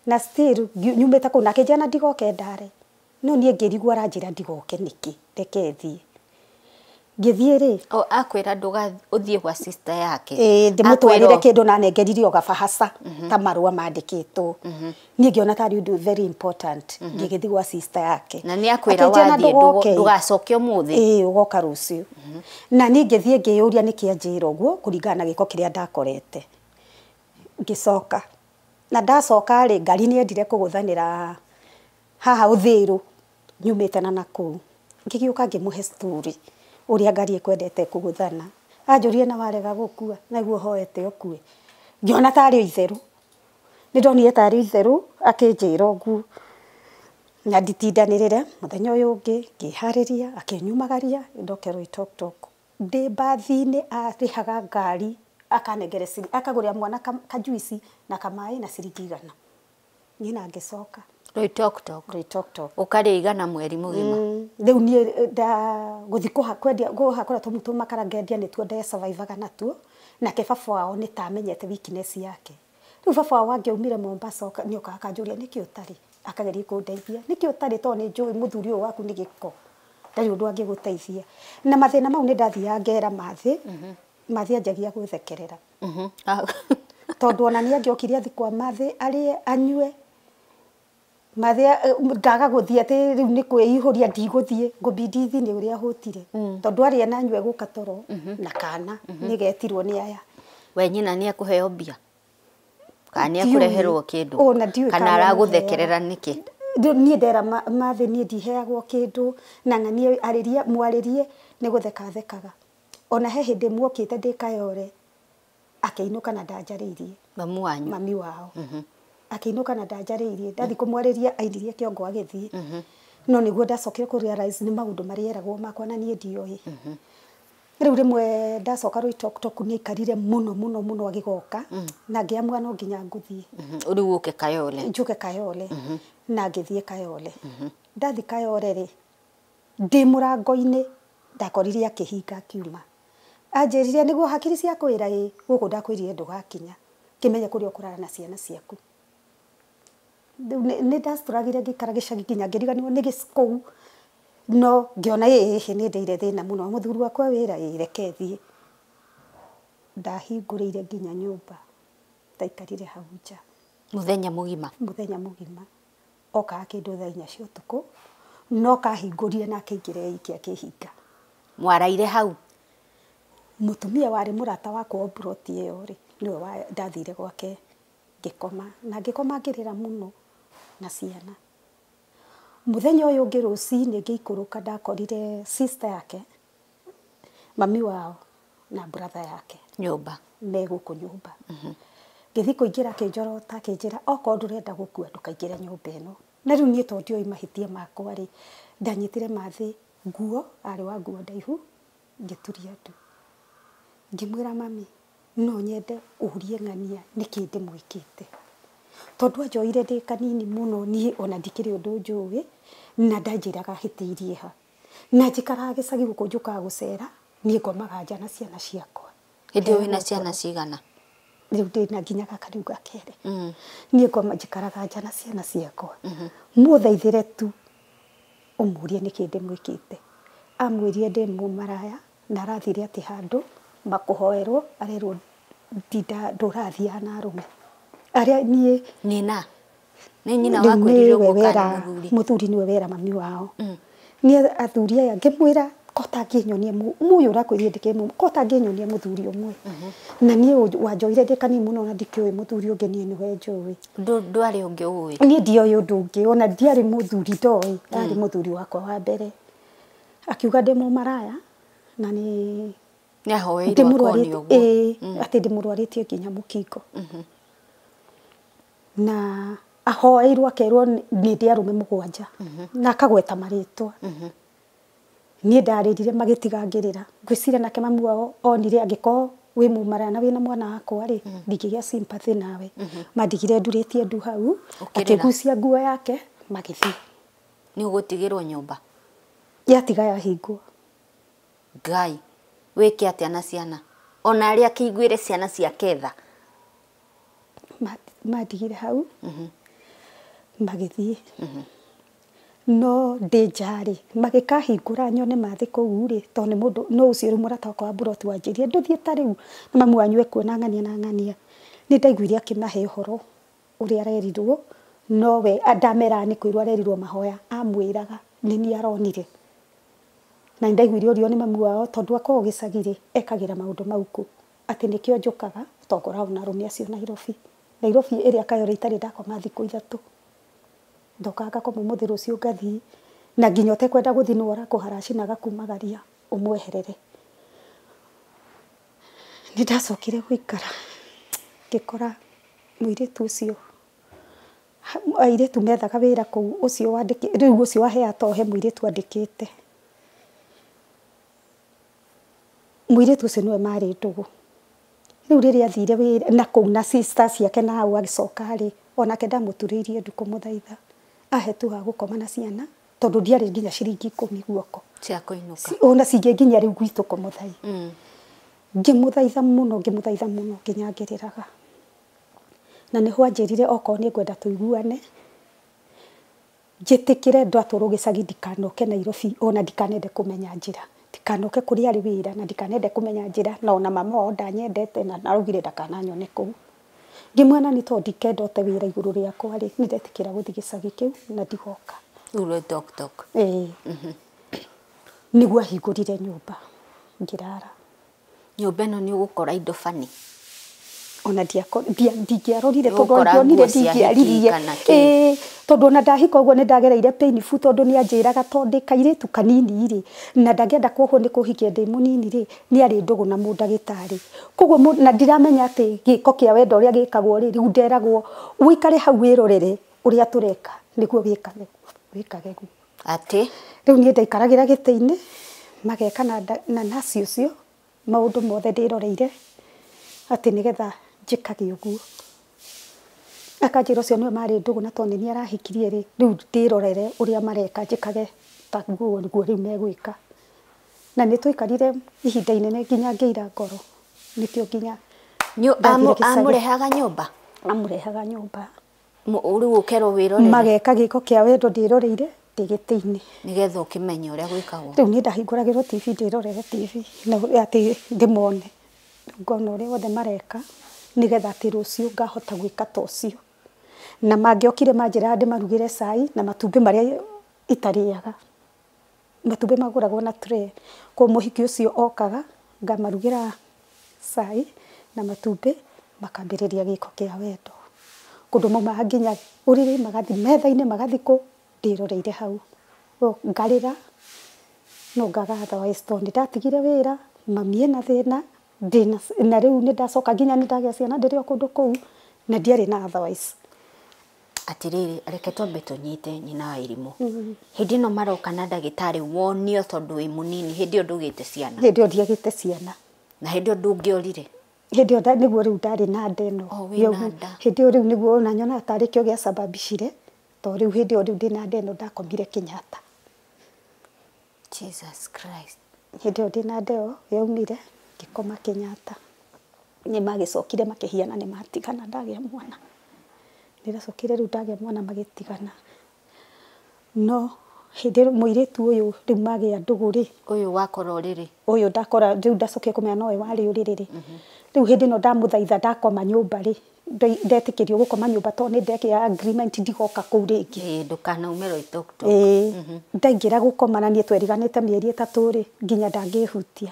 Na still nyumĩte kũu na akĩnjĩra na ndigoke ndare. No niĩ ngĩrigwo aranjĩra ndigoke nĩkĩ reke thiĩ. Ngĩthiĩ rĩ o akwĩra ndũga ũthiĩ gwa sister yake. Ĩĩ ndĩmũtwarĩre kĩndũ na anengerire o gabahaca ta marũa mandĩkĩtwo. Niĩ ngĩona tarĩ ũndũ very important ngĩgĩthiĩ gwa sister yake. Na nĩ akwĩra wathiĩ ndũgacoke ũmũthĩ. Ĩĩ ũgoka rũciũ. Na niĩ ngĩthiĩ ngĩyũria nĩkĩ anjĩra ũguo kũringana na gĩko kĩrĩa ndakorete. Ngĩcoka. Na ndacoka rĩ ngari nĩ yendire kũgũthanĩra haha Ũthĩrũ nyumĩte na nakũu. Ngĩgĩũka ngĩmũhe story ũrĩa ngari ĩkwendete kũgũthana. Anjũrire na warega gũkua naguo hoete ũkue. Ngĩona tarĩ itherũ. Nĩ ndonire tarĩ itherũ akĩnjĩra ũguo. Na nditindanĩrĩre mũthenya ũyũ ũngĩ ngĩharĩria akĩnyumagaria ndoke Loitoktok. Ndĩ mbathi-inĩ arĩhaga ngari akanengere akagũrĩra mwana kajuici na kamaĩ na ciringi 100. Niĩ na ngĩcoka. Loitoktok. Loitoktok. Ũkarĩa igana mweri mũgima. Rĩu niĩ nda gũthiĩ kwendia kũhakũra tũmũ makara ngendia nĩtuo ndesurvivaga natuo. Nake baba wao nĩ ta amenyete weakness yake. Rĩu baba wao angĩaumire Mombasa nĩokaga akanjũria nĩkĩ ũtarĩ. Akageria kũndeithia. Nĩkĩ ũtarĩ tondũ nĩ njũĩ mũthuri ũyũ waku nĩ gĩko. Ndarĩ ũndũ angĩgũteithia. Na mathĩna mau nĩ ndathiaga ngera Mathĩ. Mathĩ anjagia gwĩthekerera. Tondũ ona nĩ angĩokire athiĩ kwa Mathĩ arĩe anyue. Mathĩ ndaga gũthiĩ atĩ rĩu nĩ kwĩihũria ndigũthiĩ ngũbidi thiĩ nĩ ũrĩa hũtire. Tondũ arĩa na anyue gũka toro na kana nĩgetirwo nĩ aya. We nyina nĩ akũheo mbia? Kana nĩ akũreherwo kĩndũ? Ona ndiũĩ kana aragũthekerera nĩkĩ? Niĩ ndera Mathĩ niĩ ndiheagwo kĩndũ na ng'anie arĩrie mwarĩrie nĩ gũtheka thekaga. Ona he hĩndĩ muokĩte ndĩ Kayole akĩinũka na ndanjarĩirie. Mamu wanyu? Mami wao. Akĩinũka na ndanjarĩirie. Ndathiĩ kũmwarĩria ainirie kĩongo agĩthiĩ. No nĩguo ndacokire kũ realize nĩ maũndũ marĩa eragwo makwa na niĩ ndioĩ. Rĩu rĩmwe ndacoka Rũitoktok nĩ aikarire mũno mũno mũno agĩgoka na ngĩamua no nginya ngũthiĩ. Rĩu ũke Kayole. Njuke Kayole. Na ngĩthiĩ Kayole. Ndathi Kayole rĩ, ndĩ mũrango-inĩ ndakorire akĩhinga akiuma. Anjĩrire nĩguo hakiri ciakwĩra ĩ gũkũ ndakwĩrire ndũgakinya, kĩmenye kũrĩa ũkũrara na ciana ciaku. Rĩu nĩ ndastruggle ngĩikara gĩcagi nginya ngĩriganĩrwo nĩ kũu, no ngĩona ĩhĩ nĩ ndĩire thĩna mũno, mũthuri wakwa wĩra ĩ reke thiĩ. Ndahingũrĩire nginya nyũmba, ndaikarire hau nja. Mũthenya mũgima? Mũthenya mũgima. Okaga kĩndũ thaa 4 cia ũtukũ, no kahingũrire na akĩingĩra iki akĩhinga. Mwaraire hau? Mũtumia warĩ mũrata wakwa wa mburoti ĩyo rĩ, nĩwe ndathire gwake ngĩkoma, na ngĩkoma ngĩrĩra mũno na ciana. Mũthenya ũyũ ũngĩ rũcinĩ ngĩikũrũka ndakorire sister yake, mami wao na brother yake nyũmba me gũkũ nyũmba. Ngĩthiĩ kũingĩra akĩnjorota akĩnjĩra okorwo ndũrenda gũkua ndũkaingĩre nyũmba ĩno. Na rĩu niĩ tondũ ndioĩ mahĩtia makwa rĩ, ndanyitire mathĩ nguo, arĩ wa nguo ndaihu, ngĩturia ndu. Ngĩmwĩra mami, no nyende ũrie ng'ania nĩkĩ ndĩmwĩkĩte. Tondũ anjoire ndĩ kanini mũno niĩ ona ndikĩrĩ ũndũ njũĩ, na ndanjĩraga hĩtĩirie ha. Na njikaraga gĩcagi gũkũ njũkaga gũcera, niĩ ngomaga nja na ciana ciakwa. Hĩndĩ ĩyo wĩna ciana cigana? Rĩu ndĩna nginya gaka rĩu ga kerĩ. Niĩ ngoma njikaraga nja na ciana ciakwa. Mũthaithĩre tu ũmũrie nĩkĩ ndĩmwĩkĩte. Amwĩrire ndĩ mũmaraya na arathire atĩ handũ makũhoerwo arerwo ndũrathiaga na arũme. Arĩa niĩ nina nĩ nyina wakwĩrire ũguo kana mũthuri? Mũthuri nĩwe wera mami wao. Niĩ athuri aya ngĩmwĩra ko tangĩnyonia mũyũ ũrakwĩrire ndĩkĩ ko tangĩnyonia mũthuri ũmwe. Na niĩ wanjoire ndĩ kanini mũno na ndikĩũĩ mũthuri ũngĩ niĩ nĩwe njũĩ. Ndwarĩ ũngĩ ũĩ? Niĩ ndioĩ ũndũ ũngĩ, ona ndiarĩ mũthuri ndoĩ, arĩ mũthuri wakwa wa mbere. Akiuga ndĩ mũmaraya na nĩ nĩahoeirwo akonio ũguo. Atĩ ndĩmũrwarĩtie nginya mũkingo. Na ahoeirwo akerwo nĩ ndĩ arũme 7 na akagweta marĩtwa. Niĩ ndarĩrire magĩtiga ngĩrĩra. Ngwĩciria nake mami wao onire angĩkorwo wĩ mũmaraya na wĩna mwana wakwa rĩ, ndingĩgĩa sympathy nawe. Mandigire ndurĩtie ndu hau, akĩgucia nguo yake magĩthiĩ. Nĩ ũgũtigĩrwo nyũmba? Yatiga yahingwo. Ngai, wĩke atĩa na ciana? Ona arĩa akĩiguĩre ciana ciake tha? Mandigire hau, magĩthiĩ. No ndĩ nja rĩ, magĩkahingũra nyone mathĩ kũu rĩ, tondũ nĩ mũndũ no ũcio rĩu mũrata wakwa wa mburoti wanjĩrire ndũthiĩ ta rĩu na mamu wanyu ekuona ng'ania na ng'ania. Nĩ ndaiguire akĩmahe ũhoro ũrĩa arerirwo, no we ndameraga nĩ kwĩrwo arerirwo mahoya, amwĩraga nĩ niĩ aronire. Na nĩ ndaiguire ũrio nĩ mamu wao tondũ akoragwo gĩcagi rĩ, ekagĩra maũndũ mau kũ. Atĩ nĩkĩo njũkaga tondũ ngoragwo na arũme acio Nairobi. Nairobi ĩrĩa Kayole itarĩ ndakoma thikũ 3. Ndokaga ngakoma ũmũthĩ rũciũ ngathiĩ, na nginya ũtekwenda gũthiĩ nĩwe ũrakũharaci na agakumagaria ũmweherere. Nĩ ndacokire gũikara ngĩkora mũirĩtu ũcio, airĩtu methaga wĩra kũu, ũcio wandĩkĩ rĩu ũcio waheaga toho he mũirĩtu andĩkĩte. Mũirĩtu ũcio nĩwe marĩ ndũgũ. Rĩu rĩrĩa athire wĩra na kũu na sister ciake na hau agĩcoka rĩ, onake ndamũturĩirie ndu kũmũthaitha. Ahe tu ha gũkoma na ciana tondũ ndiarĩ nginya ciringi 10 guoko. Cia kũinũka. Ona cingĩnginya rĩu gwitũ kũmũthaitha. Ngĩmũthaitha mũno, ngĩmũthaitha mũno nginya ngĩrĩraga. Na nĩho anjĩrire okorwo nĩ ngwenda tũiguane, njĩtĩkĩre ndatwarwo gĩcagi ndikanoke Nairobi ona ndikanende kũmenya njĩra. Ndikanoke kũrĩa arĩ wĩra na ndikanende kũmenya njĩra, na ona mama wao ndanyendete na araugire ndakananyone kũu. Ngĩmwĩra nĩ tondũ ndikenda ũte wĩra igũrũ rĩakwa rĩ, nĩ ndetĩkĩra gũthiĩ gĩcagi kĩu na ndigoka. Rĩu Rũitoktok. Ĩĩ. Nĩguo ahingũrire nyũmba ngĩrara. Nyũmba ĩno nĩ ũgũkora indo bani? Ona ndingĩarorire tondũ ndionire ndingĩaririe. Ĩĩ, tondũ ona ndahika ũguo nĩ ndagereire painful tondũ nĩ anjĩraga tondũ ndĩ kairĩtu kanini rĩ, na ndangĩenda kuohwo nĩ kũhikia ndĩ mũnini rĩ, nĩ arĩ ndũgũ na mũndagĩtarĩ. Koguo na ndiramenya atĩ gĩko kĩa wendo ũrĩa gĩkagwo rĩ, rĩu nderagwo ũikare hau wĩrorere ũrĩa tũreka nĩguo wĩkage guo. Atĩ rĩu niĩ ndaikaragĩra gĩtĩ-inĩ mageka na nasi ũcio maũndũ mothe ndĩroreire atĩ nĩgetha njĩkage ũguo. Akanjĩra ũcio nĩwe marĩ ndũgũ na tondũ nĩ arahikirie rĩ, rĩu ndĩrorere ũrĩa mareka njĩkage taguo nĩguo rĩu megwĩka. Na nĩ twaikarire ihinda inene nginya ngĩira ngoro, nĩkĩo nginya amũrehaga nyũmba, amũrehaga nyũmba rĩu ũkerwo wĩrorere, mageka gĩko kĩa wendo ndĩroreire ndĩ gĩtĩ-inĩ nĩgetha ũkĩmenye ũrĩa gwĩkagwo. Rĩu niĩ ndahingũragĩrwo TV ndĩrorere TV na atĩ ndĩmone, ngona ũrĩa wothe mareka nĩgetha atĩ rũciũ ngahota gwĩka ta ũcio. Na mangĩokire manjĩraga ndĩmarugĩre cai na matumbĩ marĩa itarĩaga, matumbĩ magũragwo na tray. Koguo mũhiki ũcio okaga ngamarugĩra cai na matumbĩ makambĩrĩria gĩko kĩa wendo. Kũndũ maumaga nginya ũrĩrĩ magathi metha-inĩ magathi kũ ndĩroreire hau ngarĩra no ngaga otherwise tondũ nĩndatigire wĩra, mami ena thĩna na rĩu nĩndacoka nginya nĩndagĩa ciana ndĩrĩ o kũndũ kũu na ndiarĩ na otherwise. Atirĩrĩ, reke twambe tũnyite nyina wa irimũ. Hĩndĩ ĩno maroka na ndagĩtarĩ wonio tondũ wĩ mũnini, hĩndĩ ĩyo ndũgĩte ciana. Hĩndĩ ĩyo ndiagĩte ciana. Na hĩndĩ ĩyo ndũngĩorire? Hĩndĩ ĩyo nĩguo rĩu ndarĩ na nda ĩno. Hĩndĩ ĩyo rĩu nĩguo ona nyonaga tarĩ kĩo gĩacababicire, tondũ rĩu hĩndĩ ĩyo rĩu ndĩna nda ĩno ndakomire Kenyatta. Jesus Christ. Hĩndĩ ĩyo ndĩna nda ĩyo yaumire ngĩkoma Kenyatta. Nĩ magĩcokire makĩhiana nĩ matigana ndagĩa mwana. Nĩndacokire rĩu ndagĩa mwana magĩtigana. No hĩndĩ mũirĩtu ũyũ rĩu magĩa ndũgũ rĩ, ũyũ wakora ũrĩrĩ, ũyũ ndakora rĩu ndacokire kũmenya nowe warĩ ũrĩrĩ rĩ, rĩu hĩndĩ ĩno ndamũthaitha ndakoma nyũmba rĩ, ndetĩkĩrio gũkoma nyũmba tondũ nĩ ndekĩra agreement ndigoka kũu rĩngĩ. Ndũkanaume Loitoktok. Ndaingĩra gũkoma na niĩ tweriganĩte mĩeri 3 rĩ, nginya ndangĩhutia.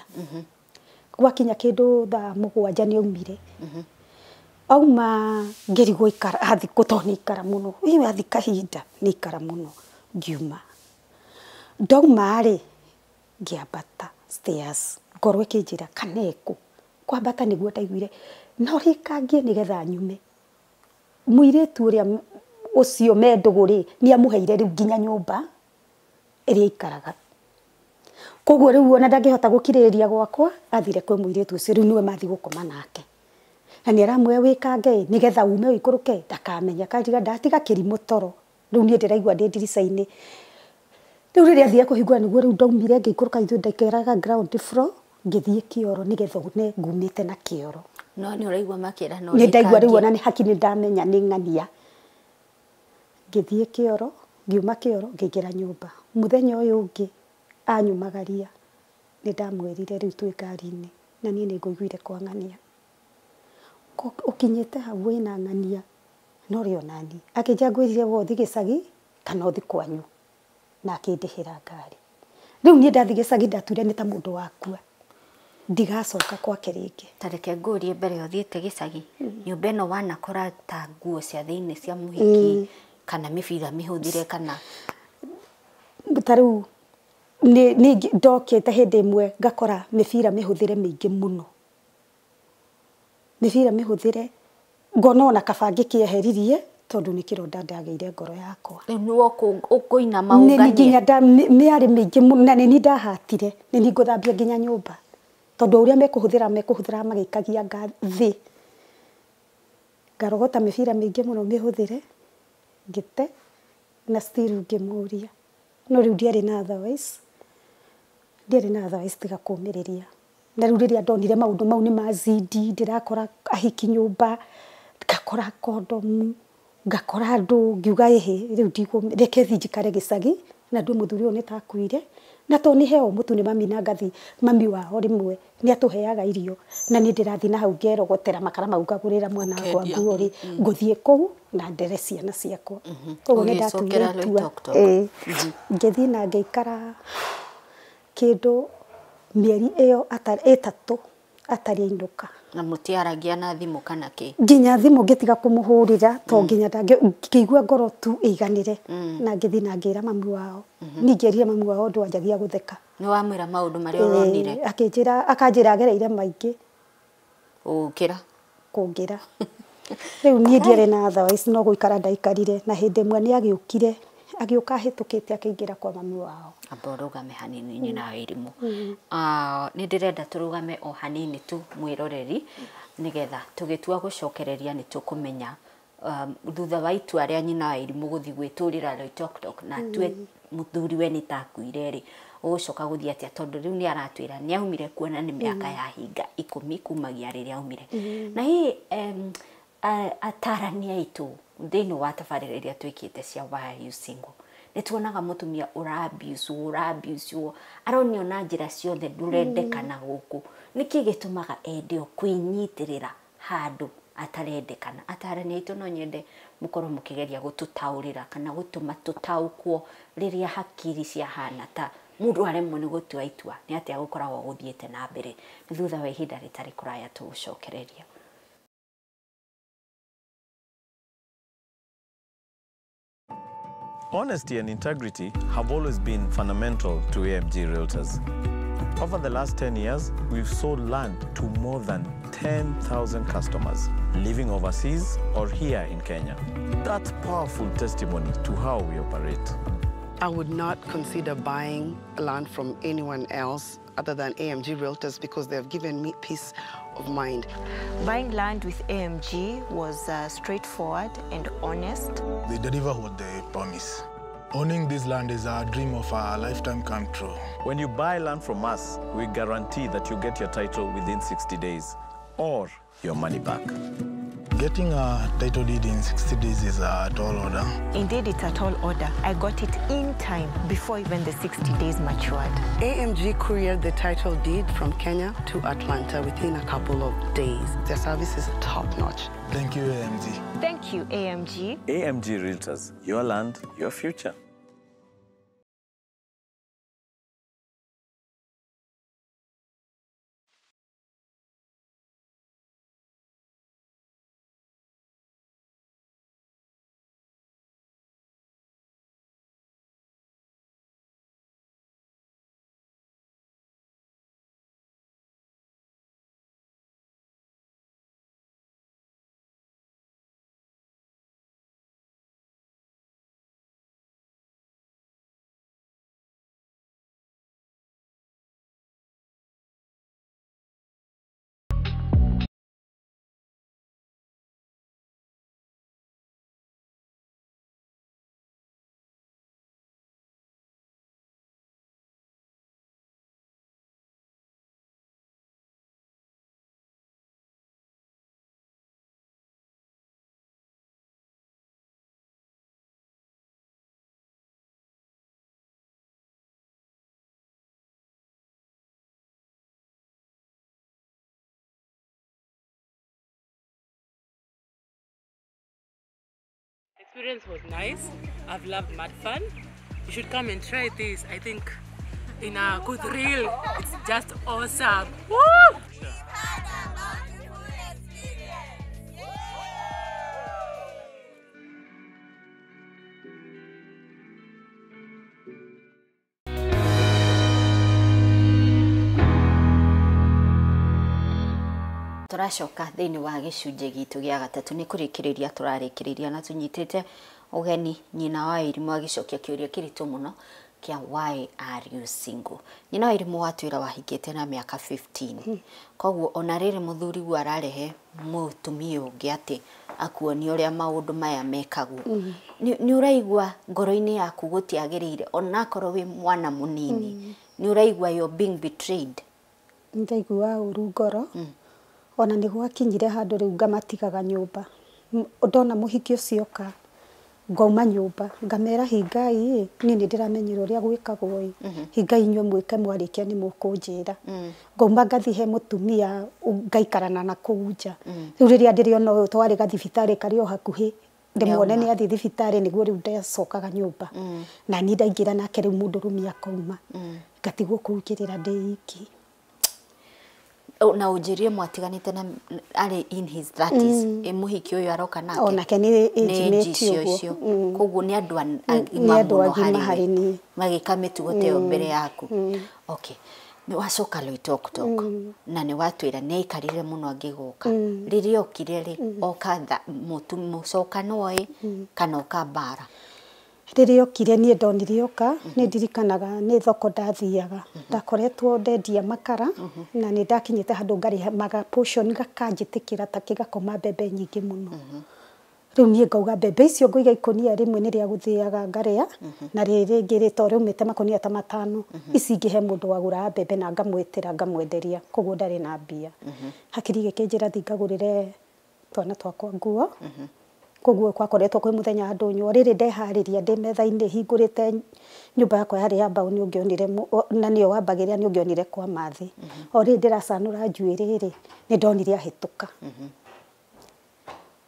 Gwakinya kĩndũ thaa 7 nĩ aumire. Auma ngĩrigwo ikara athi kũ tondũ nĩ ikara mũno, athi kahinda nĩ ikara mũno, ngiuma. Ndauma rĩ, ngĩambata stairs, ngoro ĩkĩnjĩra kana ĩkũ. Kwambata nĩguo ndaiguire no rĩkangie nĩgetha nyume. Mũirĩtu ũrĩa ũcio me ndũgũ rĩ, nĩ amũheire rĩu nginya nyũmba ĩrĩa aikaraga. Koguo rĩu ona ndangĩhota gũkirĩrĩria gwakwa, athire kwĩ mũirĩtu ũcio rĩu nĩwe mathi gũkoma nake. Na nĩ aramwĩra wĩkange nĩgetha ume ũikũrũke ndakamenya, akariga ndatiga kĩrimũ toro. Rĩu niĩ ndĩraigua ndĩ ndirica-inĩ. Rĩu rĩrĩa athire kũhingũra nĩguo rĩu ndaumire ngĩikũrũka, ithuĩ ndaikaraga ground floor, ngĩthiĩ kĩoro nĩgetha one ngumĩte na kĩoro. No nĩ ũraigua makĩra no nĩ ndaigua rĩu ona nĩ haki nĩ ndamenya nĩ ng'ania. Ngĩthiĩ kĩoro, ngiuma kĩoro ngĩingĩra nyũmba. Mũthenya ũyũ ũngĩ anyumagaria nĩ ndamwĩrire rĩu twĩ ngari-inĩ na niĩ nĩ ngũiguire kwa ng'ania. Ũkinyĩte hau wĩna ng'ania no rĩ onani. Akĩnjĩra ngwĩrire we ũthiĩ gĩcagi kana ũthiĩ kwanyu, na akĩndĩhĩra ngari. Rĩu niĩ ndathiĩ gĩcagi ndatuire nĩ ta mũndũ wakua, ndigacoka kwake rĩngĩ. Ta reke ngũrie mbere ũthiĩte gĩcagi, nyũmba ĩno wanakora ta nguo cia thĩinĩ cia mũhiki kana mĩbira mĩhũthĩre kana ta rĩu nĩ ndokĩte hĩndĩ ĩmwe ngakora mĩbira mĩhũthĩre mĩingĩ mũno. Mĩbira mĩhũthĩre ngona ona kaba ngĩkĩeheririe tondũ nĩ kĩronda ndagĩire ngoro yakwa. Rĩu nĩwe ũkũinama ũnganie. Nginya mĩarĩ mĩingĩ mũno na nĩ niĩ ndahatire, nĩ niĩ ngũthambia nginya nyũmba tondũ ũrĩa mekũhũthĩra magĩikagia thĩ. Ngarogota mĩbira mĩingĩ mũno mĩhũthĩre ngĩte na still ngĩmũria. No rĩu ndiarĩ na otherwise, ndiarĩ na otherwise tiga kũmĩrĩria. Na rĩu rĩrĩa ndonire maũndũ mau nĩ mazidi, ndĩrakora ahiki nyũmba, ngakora kondomu, ngakora andũ, ngiuga ĩhĩ rĩu reke thiĩ njikare gĩcagi na ndue mũthuri ũyũ nĩ takuire. Na tondũ nĩ heo mũtu nĩ mami na ngathi mami wao rĩmwe nĩ atũheaga irio na niĩ ndĩrathiĩ na hau ngerogotera makara mau ngagũrĩra mwana wakwa nguo rĩ, ngũthiĩ kũu na ndere ciana ciakwa. Koguo nĩ ndatuire itua. Ngĩthiĩ na ngĩikara kĩndũ mĩeri ĩyo 3 atarĩ ainũka. Na mũtiaragia na thimũ kana kĩ? Nginya thimũ ngĩtiga kũmũhũrĩra to nginya ngĩigua ngoro tu ĩiganĩre. Na ngĩthiĩ na ngĩra mami wao. Niĩ ngĩerire mami wao ũndũ anjagia gũtheka. Nĩ wamwĩra maũndũ marĩa ũronire? Akĩnjĩra, akanjĩra agereire maingĩ. Ũkĩra? Kũngĩra. Rĩu niĩ ndiarĩ na otherwise no gũikara ndaikarire. Na hĩndĩ ĩmwe nĩ agĩũkire Agĩũka ahĩtũkĩte akĩingĩra kwa mami wao. Amba ũrũgame hanini nyina wa irimũ. Nĩ ndĩrenda tũrũgame o hanini tu mwĩroreri, nĩgetha tũgĩtua gũcokereria nĩ tũkũmenya thutha wa itua rĩa nyina wa irimũ gũthiĩ gwĩtũrĩra Loitoktok na atue mũthuriwe nĩ ta akuire rĩ, ũgũcoka gũthiĩ atĩa, tondũ rĩu nĩ aratwĩra nĩ aumire kuona nĩ mĩaka ya hinga 10 kumagia rĩrĩa aumire. Na hihi atarani aitũ thĩinĩ wa tabarĩra iria twĩkĩte cia Why Are You Single, nĩ tuonaga mũtumia ũra-abuse aronio na njĩra ciothe ndũrendekana gũkũ. Nĩkĩ gĩtũmaga ende o kwĩnyitĩrĩra handũ atarendekana? Atarani aitũ no nyende mũkorwo mũkĩgeria gũtũtaũrĩra kana gũtũma tũtaũkwo rĩrĩa hakiri ciahana ta mũndũ aremwo nĩ gũtua itua nĩ atĩa gũkoragwo gũthiĩte na mbere. Nĩ thutha wa ihinda rĩtarĩ kũraya tũgũcokereria. Honesty and integrity have always been fundamental to AMG Realtors. Over the last 10 years, we've sold land to more than 10,000 customers living overseas or here in Kenya. That's powerful testimony to how we operate. I would not consider buying land from anyone else other than AMG Realtors because they have given me peace of mind. Buying land with AMG was straightforward and honest. They deliver what they promise. Owning this land is a dream of a lifetime come true. When you buy land from us, we guarantee that you get your title within 60 days or your money back. Getting a title deed in 60 days is a tall order. Indeed, it's a tall order. I got it in time before even the 60 days matured. AMG couriered the title deed from Kenya to Atlanta within a couple of days. Their service is top-notch. Thank you, AMG. Thank you, AMG. AMG Realtors, your land, your future. Experience was nice. I've loved Mad Fun. You should come and try this. I think in a good thrill. It's just awesome. Woo! We've had a bountiful experience. Tũracoka thĩinĩ wa gĩcunjĩ gitũ gĩa gatatũ nĩ kũrĩkĩrĩria tũrarĩkĩrĩria na tũnyitĩte ũgeni nyina wa irimũ agĩcokia kĩũria kĩritũ mũno kĩa why are you single. Nyina wa irimũ watwĩra wahikĩte na mĩaka 15 koguo ona rĩrĩ mũthuri guo ararehe mũtumia ũngĩ atĩ akuonie ũrĩa maũndũ maya mekagwo, nĩ ũraigua ngoro-inĩ yaku gũtiagĩrĩire onakorwo wĩ mwana mũnini, nĩ ũraigua you're being betrayed? Ndaigua ũru ngoro. Ona nĩ gwakinyire handũ rĩu ngamatigaga nyũmba. Ndona mũhiki ũcio oka ngauma nyũmba ngamera hingai niĩ nĩ ndĩramenyera ũrĩa gwĩkagwo ĩ, hingai inyuĩ mwĩke mwarĩkia nĩ mũkũnjĩra. Ngauma ngathiĩ he mũtumia ngaikarana na kũu nja. Rĩu rĩrĩa ndĩrĩona ũyũ twarĩ gathibitarĩ karĩ o hakuhĩ ndĩmuone nĩ athiĩ thibitarĩ nĩguo rĩu ndacokaga nyũmba. Na niĩ ndaingĩra nake rĩu mũndũrũme akauma ngatigwo kũu ngĩrĩra ndĩ iki. Na ũnjĩrie mwatiganĩte na arĩ in his 30s, ĩ mũhiki ũyũ aroka nake onake nĩ age mate ũguo, koguo nĩ andũ agima mũno harĩ niĩ magĩka mĩtugo ta ĩyo mbere yaku. Okay, nĩ wacoka Loitoktok na nĩ watwĩra nĩ aikarire mũno angĩgũka. Rĩrĩa okire rĩ, oka mũcokano ĩ kana oka mbara? Rĩrĩa okire niĩ ndonire oka nĩ ndirikanaga nĩ thoko ndathiaga ndakoretwo ndendia makara na nĩ ndakinyĩte handũ ngarĩmaga portion gakanjĩtĩkĩra ta kĩgakoma mbembe nyingĩ mũno. Rĩu niĩ ngauga mbembe icio ngũiga ikũnia rĩmwe nĩ rĩa gũthĩaga ngarĩa na rĩrĩ rĩngĩ rĩ to rĩaumĩte makũnia ta matano ici ingĩ he mũndũ wagũraga mbembe na ngamwĩtĩra ngamwenderia koguo ndarĩ na mbia. Hakiri gĩkĩnjĩra thiĩ ngagũrĩre twana twakwa nguo. Koguo gwakoretwo kwĩ mũthenya wa ndũnyũ rĩrĩ ndeharĩria ndĩ metha-inĩ hingũrĩte nyũmba yakwa yarĩ ya mbaũ nĩ ũngĩonire na nĩyo wambagĩrĩra nĩ ũngĩonire kwa mathĩ. O rĩrĩ ndĩracanũra njuĩrĩ rĩ nĩ ndonire ahĩtũka.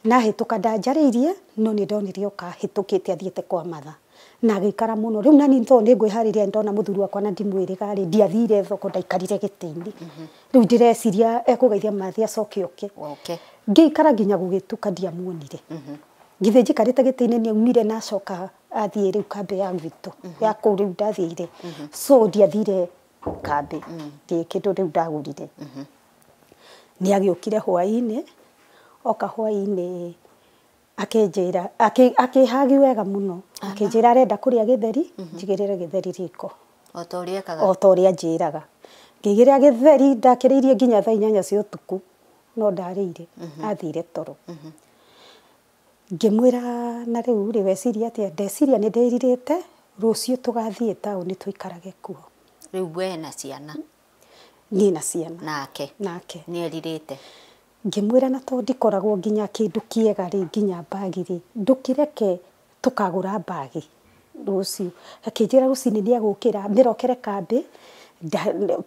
Na ahĩtũka ndanjarĩirie no nĩ ndonire oka ahĩtũkĩte athiĩte kwa matha na agĩikara mũno. Rĩu nani tondũ nĩ ngwĩharĩria ndona mũthuri wakwa na ndimwĩrĩga rĩ ndiathire thoko ndaikarire gĩtĩ-inĩ. Rĩu ndĩreciria ekũgeithia mathĩ acoke oke. Ngĩikara nginya gũgĩtuka ndiamuonire. Githĩ njikarĩte gĩtĩ-inĩ nĩ aumire na acoka athiĩ rĩu kambĩ ya gwitũ ya kũu rĩu ndathire. So ndiathire kambĩ ndĩ kĩndũ rĩu ndagũrire. Nĩ agĩũkire hwaĩ-inĩ oka hwaĩ-inĩ akĩnjĩra akĩhagi wega mũno akĩnjĩra arenda kũrĩa gĩtheri njigĩrĩre gĩtheri riko o ta ũrĩa ekaga o ta ũrĩa njĩraga. Ngĩigĩrĩra gĩtheri ndakĩrĩirie nginya thaa 8 cia ũtukũ no ndarĩire athire toro. Ngĩmwĩra na rĩu rĩ weciria atĩa ndeciria nĩ ndĩrirĩte rũciũ tũgathiĩ taũni tũikarage kuo. Rĩu we na ciana niĩ na ciana nake nĩ erirĩte. Ngĩmwĩra na tondũ ndikoragwo nginya kĩndũ kĩega rĩ nginya mbagi rĩ ndũkĩreke tũkagũra mbagi rũciũ. Akĩnjĩra rũcinĩ nĩ egũkĩra mĩrokere kambĩ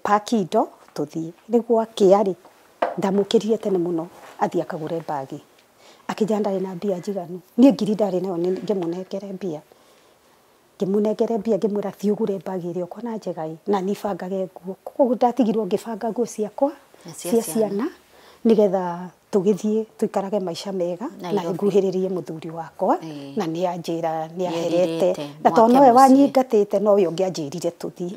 paki indo tũthiĩ. Rĩu gwakĩa rĩ ndamũkĩrire tene mũno athiĩ akagũre mbagi. Akĩnjĩra ndarĩ na mbia njiganu niĩ ngiri ndarĩ nayo ngĩmũnengere mbia. Ngĩmũnengere mbia ngĩmwĩra thiĩ ũgũre mbagi ĩrĩa ũkuona njega ĩ na niĩ bangage nguo. Koguo ndatigirwo ngĩbanga nguo ciakwa cia ciana nĩgetha tũgĩthiĩ tũikarage maica mega na nguhĩrĩrie mũthuri wakwa na nĩ anjĩra nĩ aherete na tondũ nowe wanyingatĩte nowe ũngĩ anjĩrire tũthiĩ.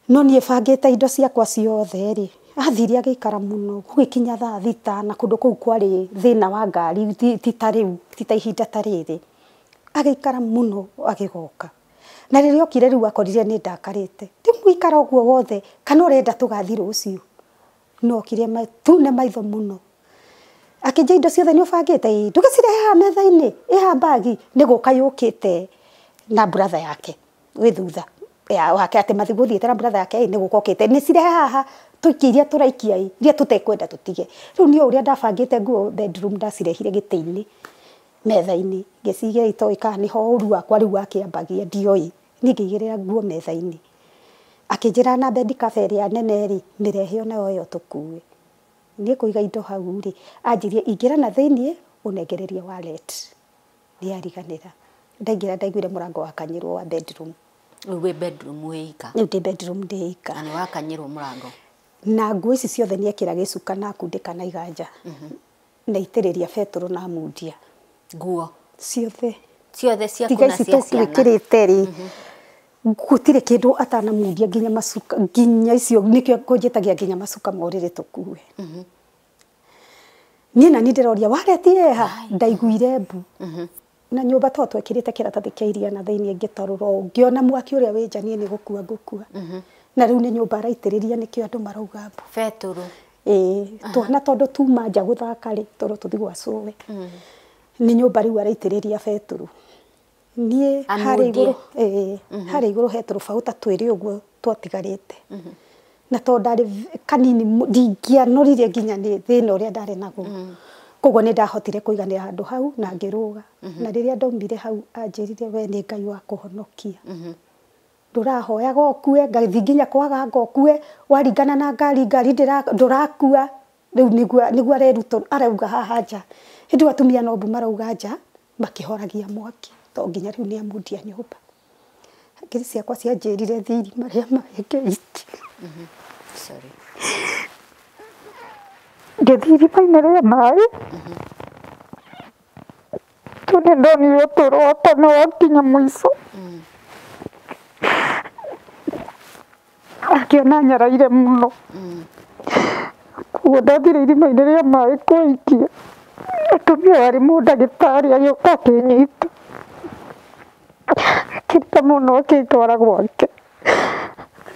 No niĩ bangĩte indo ciakwa ciothe rĩ athire agĩikara mũno gũgĩkinya thaa 6 na kũndũ kũu kwarĩ thĩna wa ngari ti ta rĩu ti ta ihinda ta rĩrĩ. Agĩikara mũno agĩgoka na rĩrĩa okire rĩu akorire nĩ ndakarĩte ndimũikara ũguo wothe kana ũrenda tũgathiĩ rũciũ. No okire matune maitho mũno akĩnjia indo ciothe nĩ ũbangĩte ĩ ndũgĩcirehe haha metha-inĩ ĩha mbagi nĩ gũka yũkĩte na brother yake wĩ thutha ya wake atĩ mathiĩ gũthiĩte na brother yake nĩ gũka okĩte nĩ cirehe haha tũikie iria tũraikia ĩ iria tũtekwenda tũtige. Rĩu niĩ ũrĩa ndabangĩte nguo bedroom ndacirehire gĩtĩ-inĩ metha-inĩ ngĩciigĩra itoĩ kana nĩho ũru wakwa rĩu wakĩambagia ndioĩ niĩ ngĩigĩrĩra nguo metha-inĩ. Akĩnjĩra na bed cover ĩrĩa nene rĩ mĩrehe onayo ĩyo tũkue. Niĩ kũiga indo hau rĩ anjĩrie ingĩra na thĩiniĩ ũnengererie wallet. Nĩariganĩra ndaingĩra ndaiguire mũrango wakanyĩrwo wa bedroom. Rĩu wĩ bedroom wĩ ika? Rĩu ndĩ bedroom ndĩ ika. Na nĩ wakanyĩrwo mũrango? Na nguo ici ciothe nĩekĩra gĩcuka na akundĩka na iganja na itĩrĩria betũrũ na amundia. Nguo ciothe ciothe ciaku na cia ciana twĩkĩrĩte rĩ gũtirĩ kĩndũ atanamundia nginya macuka nginya icio nĩkĩo kũnjĩtagia nginya macuka ma ũrĩrĩ tũkue. Niĩ na niĩ ndĩroria wallet ĩha ndaiguire mbu. Na nyũmba to twekĩrĩte kĩratathi kĩa iria na thĩiniĩ ngĩtarũra ũũ ngĩona mwaki ũrĩa wĩ nja niĩ nĩ gũkua ngũkua. Na rĩu nĩ nyũmba araitĩrĩria nĩkĩo andũ marauga mbu. Betũrũ. Ĩĩ twana tondũ tuma nja gũthaka rĩ tondũ tũthiĩ gwa cũwe. Nĩ nyũmba rĩu araitĩrĩria betũrũ. Niĩ harĩa igũrũ ĩĩ harĩa igũrũ he tũrũbaũ ta twĩrĩ ũguo twatigarĩte. Na tondũ ndarĩ kanini ndingĩanorire nginya nĩ thĩna ũrĩa ndarĩ naguo. Koguo nĩ ndahotire kũiganĩra handũ hau na ngĩrũga. Na rĩrĩa ndaumire hau anjĩrire we nĩ Ngai wa kũhonokia. Ndũrahoyaga ũkue ngathiĩ nginya kwaga ngokue waringana na ngari ngari ndũrakua rĩu nĩguo arerutwo arauga haha nja. Hĩndĩ ĩyo atumia no mbu marauga nja makĩhoragia mwaki to nginya rĩu nĩ amundia nyũmba. Hakiri ciakwa cianjĩrire thiĩ irima rĩa maĩ ngĩikia. Sorry. Ngĩthiĩ irima-inĩ rĩa maĩ tondũ nĩ ndonire ũtũũro wakwa nĩ wakinya mũico. Akĩona nyaraire mũno. Koguo ndathire irima-inĩ rĩa maĩ kwĩikia. Mũtumia warĩ mũndagĩtarĩ agĩũka akĩnyita. Akĩrĩra mũno akĩndwara gwake.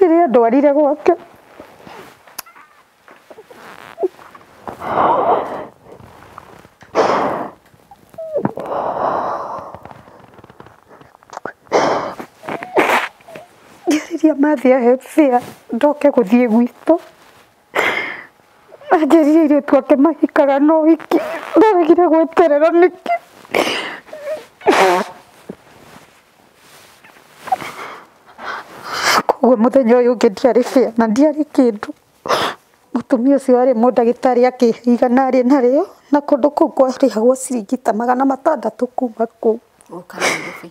Rĩrĩa ndwarire gwake ngĩarĩria Mathi ahe fare ndoke gũthiĩ gwitũ. Anjĩrire airĩtu ake mahikaga no wiki ndaregire gweterera nĩkĩ. Koguo mũthenya ũyũ ũngĩ ndiarĩ fare na ndiarĩ kĩndũ. Mũtumia ũcio arĩ mũndagĩtarĩ akĩhe igana arĩ narĩo na kũndũ kũu kwarĩhagwo ciringi ta 600 kuma kũu. Gũka Nairobi.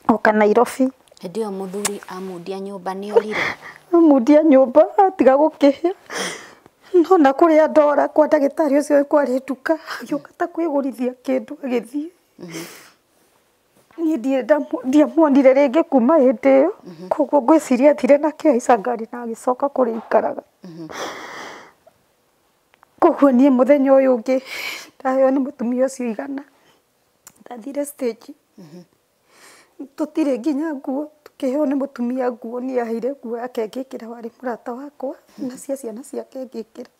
Gũka Nairobi. Hĩndĩ ĩyo mũthuri amundia nyũmba nĩ orire. Amundia nyũmba atiga gũkĩhĩa. No na kũrĩa ndora kwa ndagĩtarĩ ũcio kwarĩ nduka agĩũka ta kwĩgũrithia kĩndũ agĩthiĩ. Niĩ ndiamuonire rĩngĩ kuma hĩndĩ ĩyo. Koguo ngwĩciria athire na akĩhaica ngari na agĩcoka kũrĩa aikaraga. Koguo niĩ mũthenya ũyũ ũngĩ ndaheo nĩ mũtumia ũcio igana ndathire stage. Tũtirĩ nginya nguo tukĩheo nĩ mũtumia nguo niĩ aheire nguo yake ngĩkĩra warĩ mũrata wakwa na cia ciana ciake ngĩkĩra.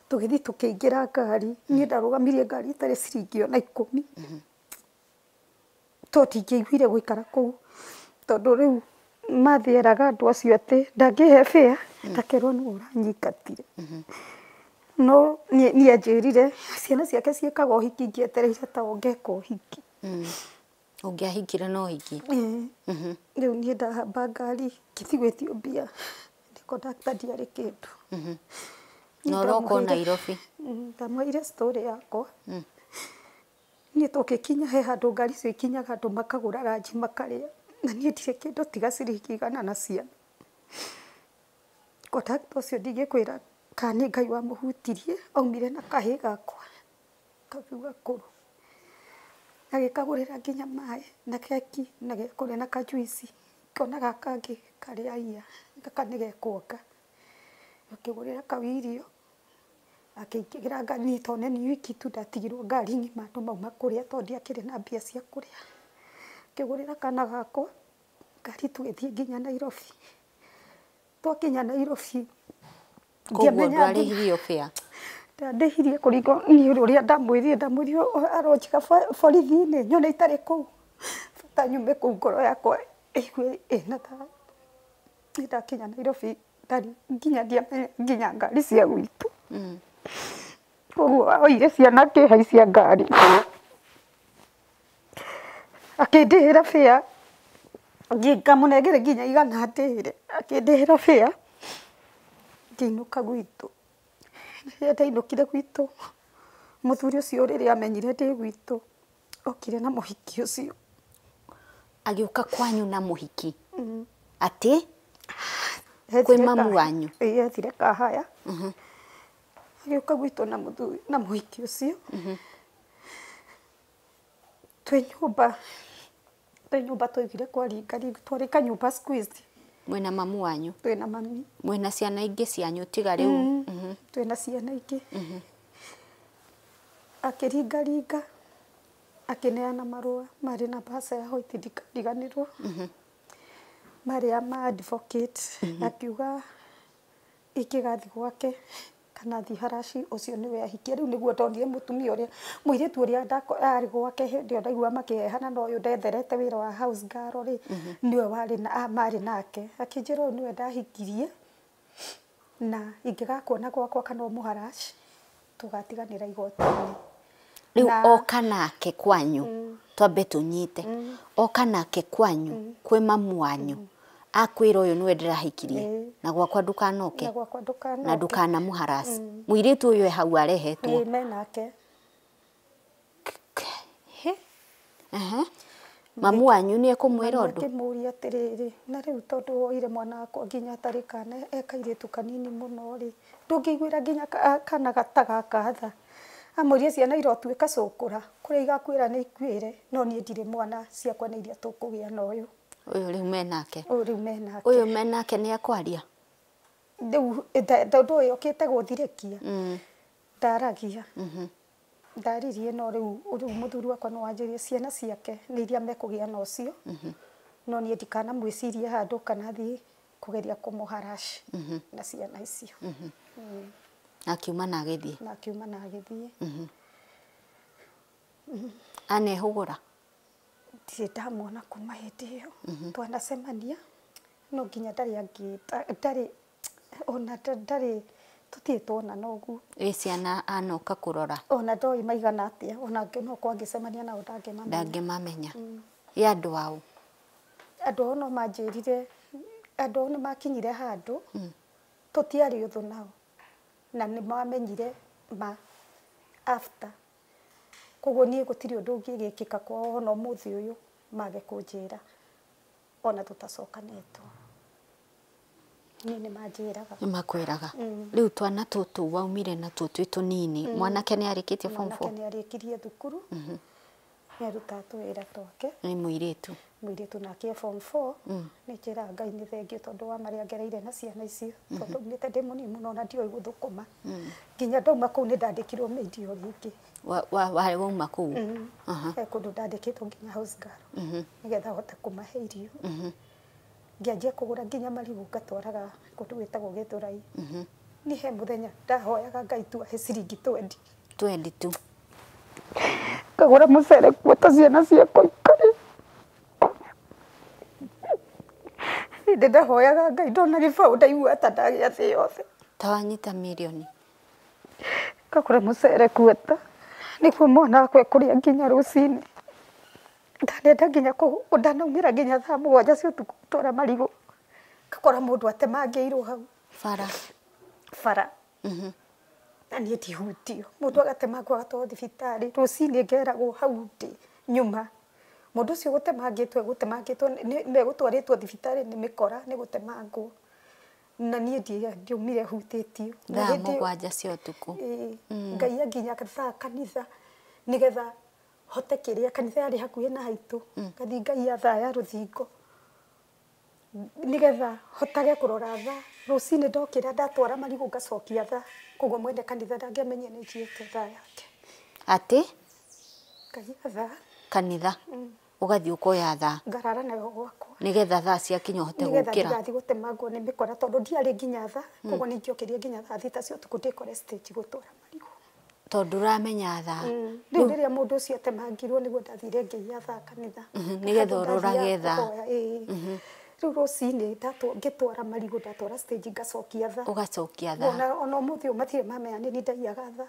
Tũgĩthiĩ tũkĩingĩra ngari niĩ ndarũgamirie ngari ĩtarĩ ciringi ona 10. Tondũ ndingĩaiguire gũikara kũu tondũ rĩu Mathi eraga andũ acio atĩ ndangĩhe fare ndakerwo nĩwe ũranyingatire. No niĩ anjĩrire ciana ciake ciĩkaga ũhiki ngĩetereire ta ũngeka ũhiki. Ũngĩahikire no ũhiki. Rĩu niĩ ndahamba ngari ngĩthiĩ gwĩtio mbia nĩ kondakta ndiarĩ kĩndũ. Na ũroka o Nairobi. Ndamwĩrire story yakwa. Niĩ tũgĩkinya he handũ ngari icio ikinyaga andũ makagũra ranji makarĩa na niĩ ndirĩ kĩndũ tiga ciringi 100 na ciana. Kondakta ũcio ndingĩkwĩra kana nĩ Ngai wamũhutirie aumire na kahĩĩ gakwa kabiu gakũrũ. Agĩkagũrĩra nginya maĩ na keki na gĩakũrĩa na kajuici. Ngĩona gaka kangĩ karĩ aia gaka nĩ gekuonga. Akĩgũrĩra kau irio akĩingĩra ngari tondũ nĩ wiki tu ndatigirwo ngari ng'ima andũ mauma kũrĩa tondũ ndiakĩrĩ na mbia cia kũrĩa. Akĩgũrĩra kana gakwa ngari tũgĩthiĩ nginya Nairobi. Twakinya Nairobi Koguo ndwarĩhirio fare. Ndandĩhirie kũringwo niĩ ũrĩa ndamwĩrire aronjiga borithi-inĩ nyone itarĩ kũu bata nyume kũu ngoro yakwa ĩigue ĩna thayũ. Niĩ ndakinya Nairobi ndarĩ nginya ndiamenya nginya ngari cia gwitũ. Koguo oire ciana akĩhaicia ngari akĩndĩhĩra fare ngamũnengere nginya 100 andĩhĩre akĩndĩhĩra fare ngĩinũka gwitũ. Rĩrĩa ndainũkire gwitũ mũthuri ũcio rĩrĩa amenyire ndĩ gwitũ okire na mũhiki ũcio. Agĩũka kwanyu na mũhiki atĩ kwĩ mamu wanyu. Ĩĩ ethire kahaya. Agĩũka gwitũ na mũthuri na mũhiki ũcio. Twĩ nyũmba twaiguire kwaringaringa twarĩ kanyũmba squeezed. Mwĩna mamu wanyu. Twĩna mami. Mwĩna ciana ingĩ cianyu tiga rĩu. Twĩna ciana ingĩ. Akĩringaringa akĩneana marũa marĩ na mbaca ya white ndikariganĩrwo. Marĩ ma advocate akiuga ingĩgathiĩ gwake kana thiĩ haraci ũcio nĩwe ahikie. Rĩu nĩguo ndonire mũtumia ũrĩa mũirĩtu ũrĩa arĩ gwake hĩndĩ ĩyo ndaigua makĩhehana na ũyũ ndetherete wĩra wa house girl rĩ nĩwe warĩ na marĩ nake. Akĩnjĩra ũyũ nĩwe ndahikirie na ingĩgakuona gwakwa kana ũmũharaci tũgatiganĩra igoti-inĩ. Rĩu oka nake kwanyu twambe tũnyite. Oka nake kwanyu kwĩ mamu wanyu akwĩra ũyũ nĩwe ndĩrahikirie na gwakwa ndũkanoke na ndũkanamũharaci. Mũirĩtu ũyũ e hau arehetwo. Ĩĩ me nake. Mamu wanyu nĩ ekũmwĩra ũndũ? Akĩmũria atĩrĩrĩ na rĩu tondũ woire mwana wakwa nginya atarĩ kana e kairĩtu kanini mũno rĩ ndũngĩiguĩra nginya kana ta gaka tha. Amũrie ciana irotuĩka cũkũra kũrĩa igakuĩra nĩ ikuĩre no niĩ ndirĩ mwana ciakwa nĩ iria tũkũgĩa na ũyũ. Ũyũ rĩu menake. Ũyũ rĩu menake. Ũyũ menake nĩ ekwaria. Rĩu tondũ ũyũ okĩte gũthirĩkia ndaragia. Ndaririe no rĩu mũthuri wakwa no wanjĩrire ciana ciake nĩ iria mekũgĩa na ũcio. No niĩ ndikanamwĩcirie handũ kana thiĩ kũgeria kũmũharash na ciana icio. Akiuma na agĩthiĩ. Na akiuma na agĩthiĩ. Anehũgũra? Ndirĩ ndamuona kuma hĩndĩ ĩyo. Twanacemania no nginya ndarĩ angĩta ndarĩ ona ndarĩ tũtirĩ tuonana ũguo. Ĩ ciana anoka kũrora? Ona ndoĩ maigana atĩa, ona no korwo angĩcemania nao ndangĩmamenya. Ndangĩmamenya. Ĩ andũ ao? Andũ ao no manjĩrire, andũ ao nĩ makinyire handũ tũtiarĩ ũthũ nao na nĩ mamenyire ma after. Koguo niĩ gũtirĩ ũndũ ũngĩgĩkĩka kwao ona ũmũthĩ ũyũ mage kũnjĩra ona tũtacokanĩtwo. Niĩ nĩ manjĩraga. Nĩ makwĩraga. Rĩu twana tũtũ waumire natuo twĩ tũnini, mwanake nĩ arĩkĩtie form 4? Mwanake nĩ arĩkirie thukuru, nĩ arutaga tũwĩra twake. Nĩ mũirĩtu? Mũirĩtu nake form 4. Nĩ njĩraga Ngai nĩ thengio tondũ wa marĩa ngereire na ciana icio, tondũ ndaumĩte ndĩ mũnini mũno na ndioĩ gũthũkũma. Nginya ndauma kũu nĩ ndandĩkirwo maid o rĩngĩ. Wauma kũu? He kũndũ ndandĩkĩtwo nginya house girl, nĩgetha hote kũmahe irio. Ngĩanjia kũgũra nginya marigũ ngatwaraga kũndũ gwĩtagwo Gĩthũrai. Niĩ he mũthenya ndahoyaga Ngai tu ahe ciringi 20. 20 tu. Ngagũra mũcere kuo ta ciana ciakwa ikarĩa. Hĩndĩ ndahoyaga Ngai ndona gĩbaũ ndaigua ta ndagĩa thĩ yothe. Ta wanyita mirioni. Ngagũra mũcere kuo ta nĩguo mwana wakwa ekũrĩa nginya rũcinĩ. Ndanenda nginya ndanaumĩra nginya thaa 7 cia ũtukũ gũtwara marigũ. Ngakora mũndũ atemangĩirwo hau. Bara. Bara. Na niĩ ndihutio. Mũndũ agatemangwo agatwarwo thibitarĩ. Rũcinĩ ngeragwo hau ndĩ nyuma. Mũndũ ũcio gũtemangĩtwo egũtemangĩtwo egũtwarĩtwo thibitarĩ nĩ mĩkora nĩ gũtemangwo. Na niĩ ndiaumire hutĩtio. Thaa 7 cia ũtukũ. Ngai anginya thaa kanitha nĩgetha hote kĩrĩa kanitha yarĩ hakuhĩ na haitũ. Ngathiĩ ngaiya thaa ya rũthingo nĩgetha hotage kũrora thaa. Rũcinĩ ndokĩra ndatwara marigũ ngacokia thaa. Koguo mwene kanitha ndangĩamenyire nĩ njiĩte thaa yake. Atĩ? Ngaiya thaa. Kanitha? Ũgathiĩ ũkoya thaa. Ngarara nayo gwakwa. Nĩgetha thaa ciakinya ũhote gũkĩra. Nĩgetha ndigathiĩ gũtemangwo nĩ mĩkora tondũ ndiarĩ nginya thaa. Koguo nĩ ingĩokĩrire nginya thaa 6 cia ũtukũ ndĩkore stage gũtwara marigũ. Tondũ ũramenya thaa. Rĩu rĩrĩa mũndũ ũcio atemangirwo nĩguo ndathire ngĩiya thaa kanitha. Nĩgetha ũrorage thaa. Rĩu rũcinĩ ngĩtwara marigũ ndatwara stage ngacokia thaa. Ũgacokia thaa. Ona ũmũthĩ ũyũ matirĩ mamenya nĩ niĩ ndaiyaga thaa.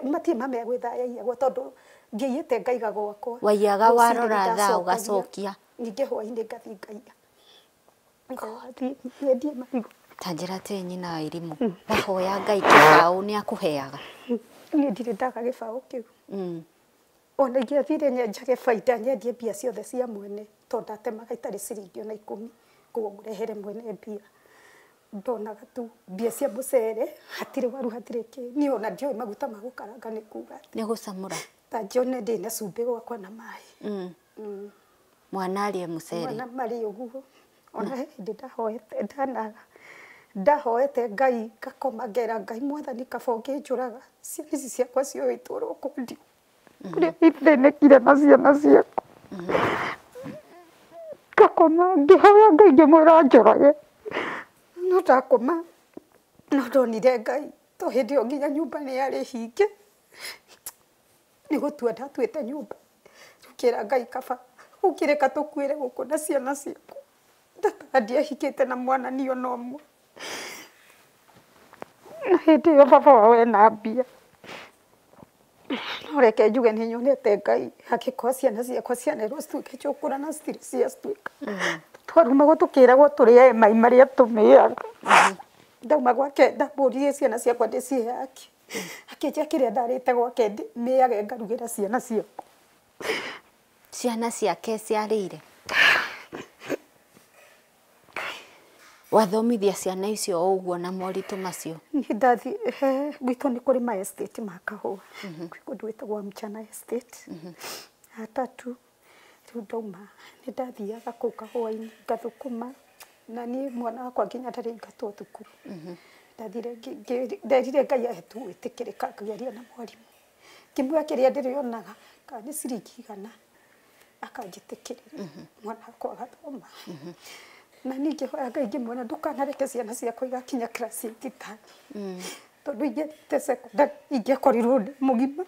Matirĩ mamenya gwĩ thaa yaiyagwo tondũ ngĩiyĩte ngaiga gwakwa. Waiyaga warora thaa ũgacokia. Ningĩ hwainĩ ngathiĩ ngaiya. Ngathiĩ nyendie marigũ. Ta njĩra atĩrĩ nyina wa irimũ, wahoya Ngai kĩbaũ nĩ akũheaga? Niĩ ndirĩ ndaga gĩbaũ kĩu. Ona ingĩathire nyenjage baida nyendie mbia ciothe cia mwene tondũ ndatemaga itarĩ ciringi ona 10 koguo ngũrehere mwene mbia. Ndonaga tu mbia cia mũcere, hatirĩ waru hatirĩ kĩ. Niĩ ona ndioĩ maguta ma gũkaranga nĩ kuga atĩa. Nĩ gũcamũra. Ta njione ndĩ na cumbĩ gwakwa na maĩ. Mwana arĩe mũcere. Mwana marĩe ũguo. Ona he hĩndĩ ndahoete ndanaga. Ndahoete Ngai ngakoma ngera Ngai mwathani kaba ũngĩnjũraga ciana ici ciakwa cioĩtwo oro kũndigwo. Kũrĩa ithĩnĩkire na ciana ciakwa. Ngakoma ngĩhoya Ngai ngĩmwĩra anjũrage. No ndakoma no ndonire Ngai to hĩndĩ ĩyo nginya nyũmba nĩ yarĩ hinge. Nĩ gũtua ndatuĩte nyũmba. Rĩu ngĩra Ngai kaba ũngĩreka tũkuĩre gũkũ na ciana ciakwa. Ndataga ndiahikĩte na mwana niĩ ona ũmwe. Na hĩndĩ ĩyo baba wao ena mbia. No reke njuge nĩ nyonete Ngai angĩkorwo ciana ciakwa cianerwo cituĩke njũkũra na citirĩ ciatuĩka. Twarumagwo tũkĩragwo tũrĩage mai marĩa tũmĩaga. Ndauma gwake ndamũririe ciana ciakwa ndĩcihe akĩ. Akĩnjĩra kĩrĩa ndarĩte gwake mĩage ngarugĩra ciana ciakwa. Ciana ciake ciarĩire? Wathomithia ciana icio o ũguo na moritũ macio? Niĩ ndathiĩ gwitũ nĩ kũrĩ ma estate ma kahũa. Kwĩ kũndũ gwĩtagwo Mchana Estate. Hatatũ rĩu ndauma nĩ ndathiaga kũu kahũa-inĩ ngathũkũma na niĩ mwana wakwa nginya ndarĩ aingatwo thukuru. Ndathire nderire Ngai ahe tu gwĩtĩkĩrĩka ngĩaria na mwarimũ. Ngĩmwĩra kĩrĩa ndĩrĩonaga kana nĩ ciringi 100 Akanjĩtĩkĩrĩra mwana wakwa agathoma. Na ningĩ hoya Ngai ngĩmwĩra ndũkanareke ciana ciakwa igakinya class 8 tani. Tondũ ingĩathiĩte secondary ingĩakorirwo ndĩ mũgima.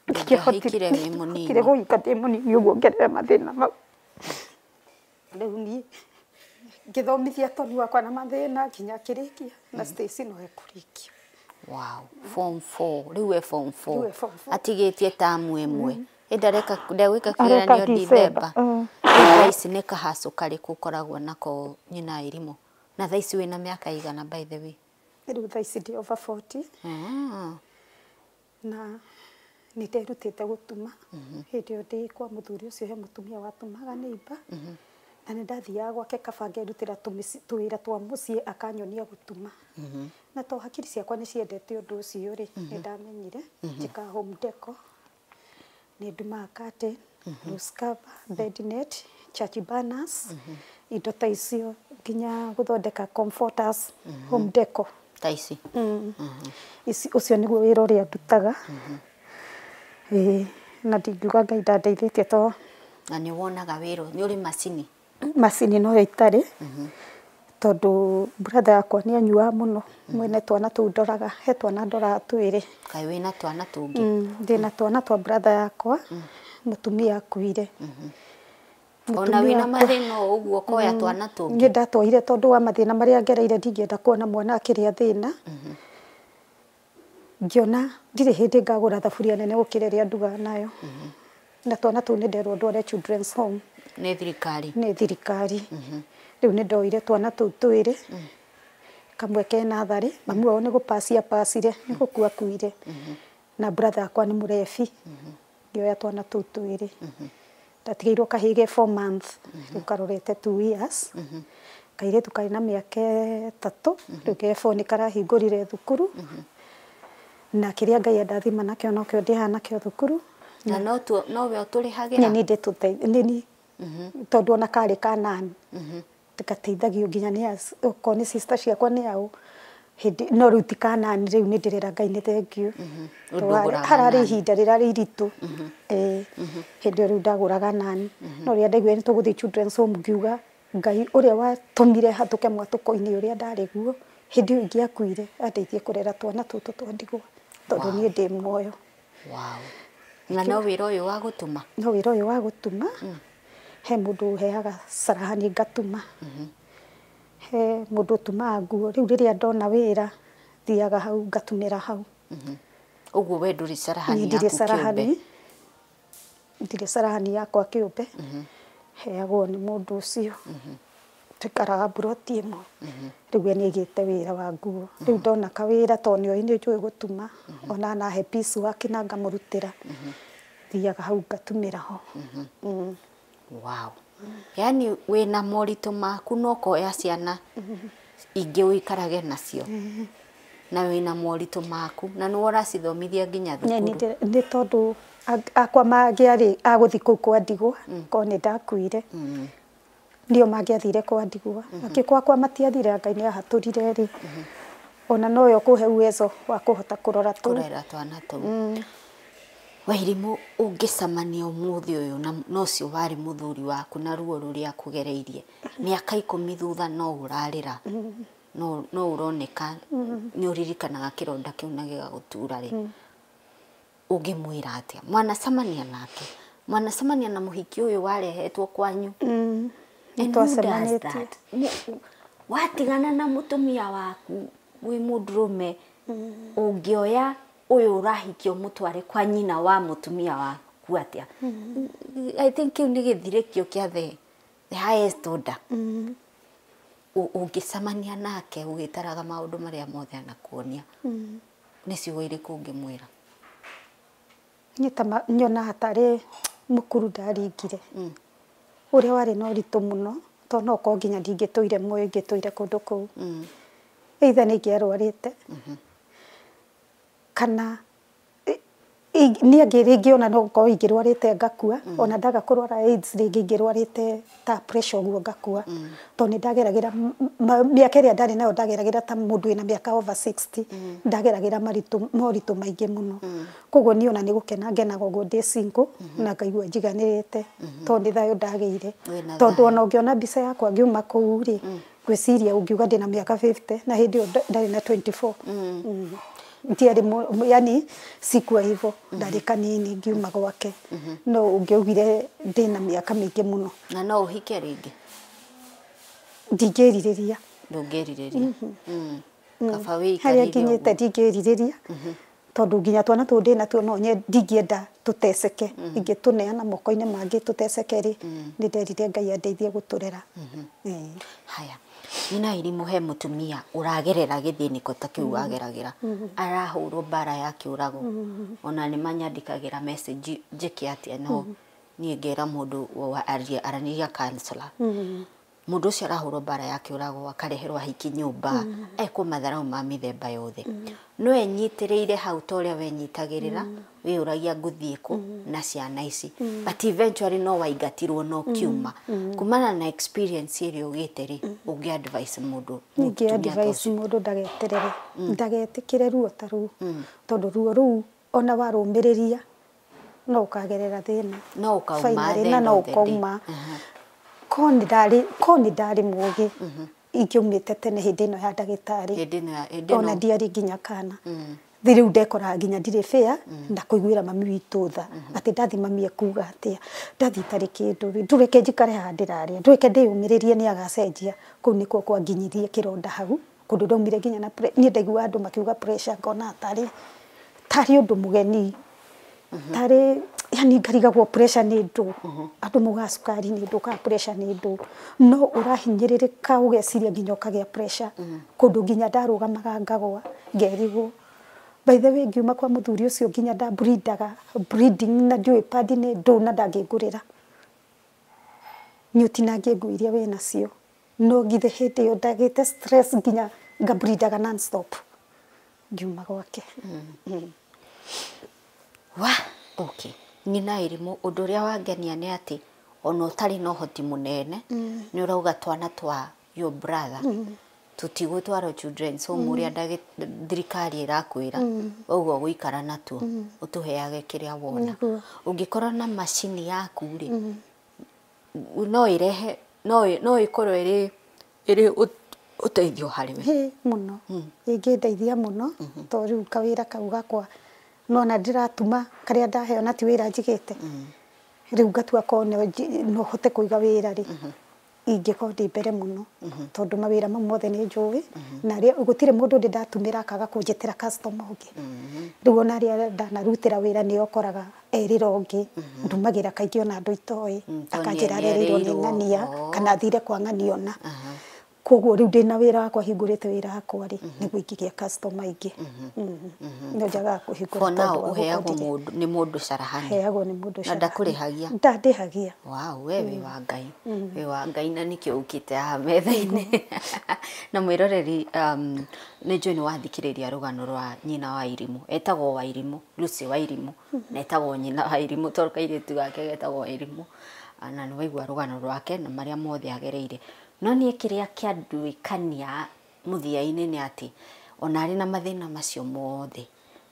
Ndũngĩahikire wĩ mũnini. Ndingĩahotire gũhika ndĩ mũnini ũguo ngerere mathĩna mau. Rĩu niĩ ngĩthomithia Toni wakwa na mathĩna nginya akĩrĩkia na Stacy no ekũrĩkia. Wow, form 4. Rĩu e form 4. Rĩu e form four. Atigĩtie tamu ĩmwe. Ĩ ndegwĩka Areka kĩgeranio December. December. Rĩu thaa ici nĩ kahacũ karĩkũ ũkoragwo nako nyina Irimũ? Na thaa ici wĩna mĩaka igana by the way? Rĩu thaa ici ndĩ over 40. Na nĩ nderutĩte gũtuma. Hĩndĩ ĩyo ndĩ kwa mũthuri ũcio he mũtumia watumaga neighbor. Na nĩ ndathiaga gwake kaba ngerutĩra tũwĩra twa mũciĩ akanyonia gũtuma. Na to hakiri ciakwa nĩ ciendete ũndũ ũcio rĩ, nĩ ndamenyire njĩkaga home decor. Nĩ ndumaga curtain, loose cover, bed net, church banners, indo ta icio nginya gũthondeka comforters, home decor. Ta ici. Ici ũcio nĩguo wĩra ũrĩa ndutaga. Ĩĩ, na ndingiuga Ngai ndandeithĩtie to Na nĩ wonaga wĩra, nĩ ũrĩ macini? Macini noyo itarĩ. Tondũ brother yakwa nĩ anyuaga mũno mwene twana tũu ndoraga, he twana ndoraga twĩrĩ. Kaĩ wĩna twana tũngĩ? Ndĩna twana twa brother yakwa, mũtumia akuire. Ona wĩna mathĩna o ũguo ũkoya twana tũngĩ? Niĩ ndatwaire tondũ wa mathĩna marĩa ngereire ndingĩenda kuona mwana akĩrĩa thĩna. Ngĩona ndirĩ hĩndĩ ngagũra thaburia nene gũkĩra ĩrĩa ndugaga nayo. Na twana tũu nĩ nderwo ndware children's home. Nĩ thirikari? Nĩ thirikari. Rĩu nĩ ndoire twana tũu twĩrĩ. Kamwe ke natharĩ, mamu wao nĩ gũpacia pacire, nĩ gũkua akuire. Na brother yakwa nĩ mũrebi. Ngĩoya twana tũu twĩrĩ. Ndatigĩirwo kahĩĩ ge 4 months, rĩu karorete 2 years. Kairĩtu karĩ na mĩaka 3, rĩu ge 4 nĩ karahingũrire thukuru. Na kĩrĩa Ngai andathima nakĩo nokĩo ndĩhaga nakĩo thukuru. Na nowe ũtũrĩhagĩra? Nĩ niĩ tondũ ona karĩ kanani. Gateithagio nginya nĩ okorwo nĩ sister ciakwa nĩ ao. Hĩndĩ no rĩu ti kanani rĩu nĩ ndĩrera Ngai nĩ thengiũ. Hararĩ ihinda rĩrarĩ iritũ. Hĩndĩ ĩyo rĩu ndagũraga nani. No rĩrĩa ndaiguire nĩ tũgũthiĩ children's home ngiuga Ngai ũrĩa watũmire hatũke mwatũko-inĩ ũrĩa ndarĩ guo hĩndĩ ĩyo ingĩakuire andeithie kũrera twana tũtũ twa ndigwa tondũ niĩ ndĩ muoyo. Wow. Na no wĩra ũyũ wa gũtuma? No wĩra ũyũ wa gũtuma. He mũndũ ũheaga carahani ngatuma. He mũndũ ũtumaga nguo. Rĩu rĩrĩa ndona wĩra thiaga hau ngatumĩra hau. Ũguo we ndũrĩ carahani yaku kĩũmbe? Ndirĩ carahani yakwa kĩũmbe. Heagwo nĩ mũndũ ũcio. Tũikaraga mburoti ĩmwe. Rĩu we nĩ aigĩte wĩra wa nguo. Rĩu ndona kawĩra tondũ nĩoĩ nĩ njũĩ gũtuma. Ona anahe piece work na ngamũrutĩra. Thiaga hau ngatumĩra ho. Wow. Yaani wĩna moritũ maku no ũkoya ciana ingĩ ũikarage nacio. Na wĩna moritũ maku na nĩwe ũracithomithia nginya thukuru. Nĩ tondũ akwa mangĩarĩ agũthiĩ kũu kwa ndigwa korwo nĩ ndakuire. Nĩo mangĩathire kwa ndigwa. Angĩkorwo akwa matiathire Ngai nĩ ahatũrire rĩ. Ona noyo kũhe uwezo wa kũhota kũrora tũu. Kũrera twana tũu. Wairimũ ũngĩcemania ũmũthĩ ũyũ na ũcio warĩ mũthuri waku na ruo rũrĩa akũgereirie mĩaka 10 thutha no ũrarĩra no ũroneka nĩ ũririkanaga kĩronda kĩu na gĩgagũtura rĩ, ũngĩmwĩra atĩa? Mwanacemania nake, mwanacemania na mũhiki ũyũ warehetwo kwanyu. Nĩtwacemanĩtie. Watigana na mũtumia waku wĩ mũndũrũme, ũngĩoya ũyũ ũrahikio mũtware kwa nyina wa mũtumia waku atĩa? I think kĩu nĩ gĩthirĩkio kĩa the highest order. Ũngĩcemania nake ũgĩtaraga maũndũ marĩa mothe anakuonia, nĩ ciugo irĩkũ ũngĩmwĩra? Niĩ ta nyonaga tarĩ mũkuru ndaringire. Ũrĩa warĩ na ũritũ mũno, tondũ no ũkorwo nginya ndingĩtũire muoyo ingĩtũire kũndũ kũu. Either nĩ ingĩarwarĩte, kana Niĩ angĩ rĩngĩ ona no gũkorwo ingĩrwarĩte ngakua, ona ndaga kũrwara AIDS rĩngĩ ingĩrwarĩte ta pressure ũguo ngakua, tondũ nĩ ndageragĩra mĩaka ĩrĩa ndarĩ nayo, ndageragĩra ta mũndũ wĩna mĩaka over 60, ndageragĩra moritũ maingĩ mũno. Koguo niĩ ona nĩ gũkena ngenaga ũguo ndĩ single na ngaigua njiganĩrĩte, tondũ nĩ thayũ ndagĩire. Wĩna Tondũ thayũ. Ona ũngĩona mbica yakwa ngiuma kũu rĩ, ngwĩciria ũngiuga ndĩna mĩaka 50, na hĩndĩ ĩyo ndarĩ na 24. Ndiarĩ yani sikuwa hivyo, ndarĩ kanini ngiuma gwake, no ũngĩaugire ndĩna mĩaka mĩingĩ mũno. Na no ũhike rĩngĩ? Ndingĩrirĩria. Ndũngĩrirĩria. Kaba Harĩa wĩikarĩire nginyĩte ũguo. ndingĩrirĩria, tondũ nginya twana tũu ndĩ natuo no ndingĩenda tũteceke. Ingĩtũneana moko-inĩ mangĩ tũteceke rĩ, nĩ nderire Ngai andeithie gũtũrera. Ĩĩ. Haya, nyina irimũ, he mũtumia ũragerera gĩthĩnĩko ta kĩu wageragĩra, arahũrwo mbara ya kĩũrago, ona nĩ manyandĩkagĩra message njĩke atĩa, no niĩ ngera mũndũ aranĩria counselor. Mũndũ ũcio arahũrwo mbara ya kĩũrago, akareherwo ahiki nyũmba, ekwo matharau ma mĩthemba yothe, no enyitĩrĩire hau ta ũrĩa wenyitagĩrĩra, wĩyũragia ngũthiĩ kũ na ciana ici, but eventually no waingatirwo no kiuma. Kumana na experience ĩrĩa ũgĩte rĩ, ũngĩ advice mũndũ Ningĩ mũtumia ta advice ũcio? Mũndũ ndageterere, ndagetĩkĩre ruo ta rũu, tondũ ruo rũu ona warũmĩrĩria no ũkagerera thĩna. No ũkauma Finally, at the na end no of the day. ũkauma. Ko nĩ ndarĩ mũgĩ, ingĩaumĩte tene hĩndĩ ĩno ya ndagĩtarĩ. Hĩndĩ ĩno hĩndĩ Ona ĩno ndiarĩ nginya kana thĩ rĩu ndekoraga nginya ndirĩ fair na kũiguĩra mami witũ tha, atĩ ndathi mami ekuga atĩa, ndathi itarĩ kĩndũ rĩ, ndũreke njikare haha ndĩrarĩa, ndũreke ndĩyũmĩrĩrie nĩ agacenjia. Kũu nĩkuo kwanginyirie kĩronda hau, kũndũ ndaumire nginya na niĩ ndaiguaga andũ makiuga pressure ngona tarĩ ũndũ mũgeni, tarĩ yani ngarigagwo pressure nĩ ndũ, andũ maugaga cukari nĩ ndũ kana pressure nĩ ndũ, no ũrahinyĩrĩrĩka ũgeciria nginya ũkagĩa pressure, kũndũ nginya ndarũgamaga ngagwa ngerigwo. By the way, ngiuma kwa mũthuri ũcio nginya nda bleedaga bleeding, na ndiũĩ pad nĩ ndũ, na ndangĩngũrĩra, nĩ ũtinangie nguo iria wĩ nacio, no githĩ hĩndĩ ĩyo ndagĩte stress nginya ngableedaga non-stop ngiuma gwake. Wa okay, nyina irimũ, ũndũ ũrĩa wangenia nĩ atĩ ona ũtarĩ na ũhoti mũnene nĩ ũrauga twana twa your brother tũtigũtwarwo children's home, ũrĩa thirikari ĩrakwĩra ũguo, gũikara natuo ũtũheage kĩrĩa wona. Nĩguo. Ũngĩkorwo na macini yaku rĩ, no ĩrehe no ĩkorwo ĩrĩ ũteithio harĩ we. Hĩ mũno, ĩngĩndeithia mũno, tondũ rĩu kawĩra kau gakwa nona ndĩratuma karĩa ndaheo na ti wĩra njigĩte rĩu, ngatua korwo no hote kũiga wĩra rĩ, ingĩkorwo ndĩ mbere mũno, tondũ mawĩra mau mothe nĩ njũĩ, na arĩa gũtirĩ mũndũ ndĩ ndatumĩra akaga kũnjĩtĩra customer ũngĩ. Rĩu ona arĩa ndanarutĩra wĩra nĩo ũkoraga erĩra ũngĩ, ndumagĩra kaingĩ ona andũ itoĩ, Tondũ akanjĩra arereirwo nĩ nĩerĩirwo. ng'ania kana athire kwa ng'ania ona. Koguo rĩu ndĩna wĩra wakwa, hingũrĩte wĩra wakwa rĩ, nĩguo ingĩgĩa customer aingĩ. No njagaga kũhingũra For now tondũ wa ũheagwo gũkorwo ndirĩ- mũndũ nĩ mũndũ carahani? Heagwo nĩ mũndũ Na carahani. ndakũrĩhagia? Ndandĩhagia. Wow, we wĩ wa Ngai, wĩ wa Ngai, na nĩkĩo ũkĩte haha metha-inĩ na mwĩroreri. Nĩ njũĩ nĩ wathikĩrĩria rũgano rwa nyina wa irimũ, etagwo wa irimũ, Lucy wa irimũ, na etagwo nyina wa irimũ tondũ kairĩtu gake getagwo wa irimũ. Na nĩ waigua rũgano rwake na marĩa mothe agereire, no niĩ kĩrĩa kĩanduĩkania mũthia-inĩ nĩ atĩ ona arĩ na mathĩna macio mothe,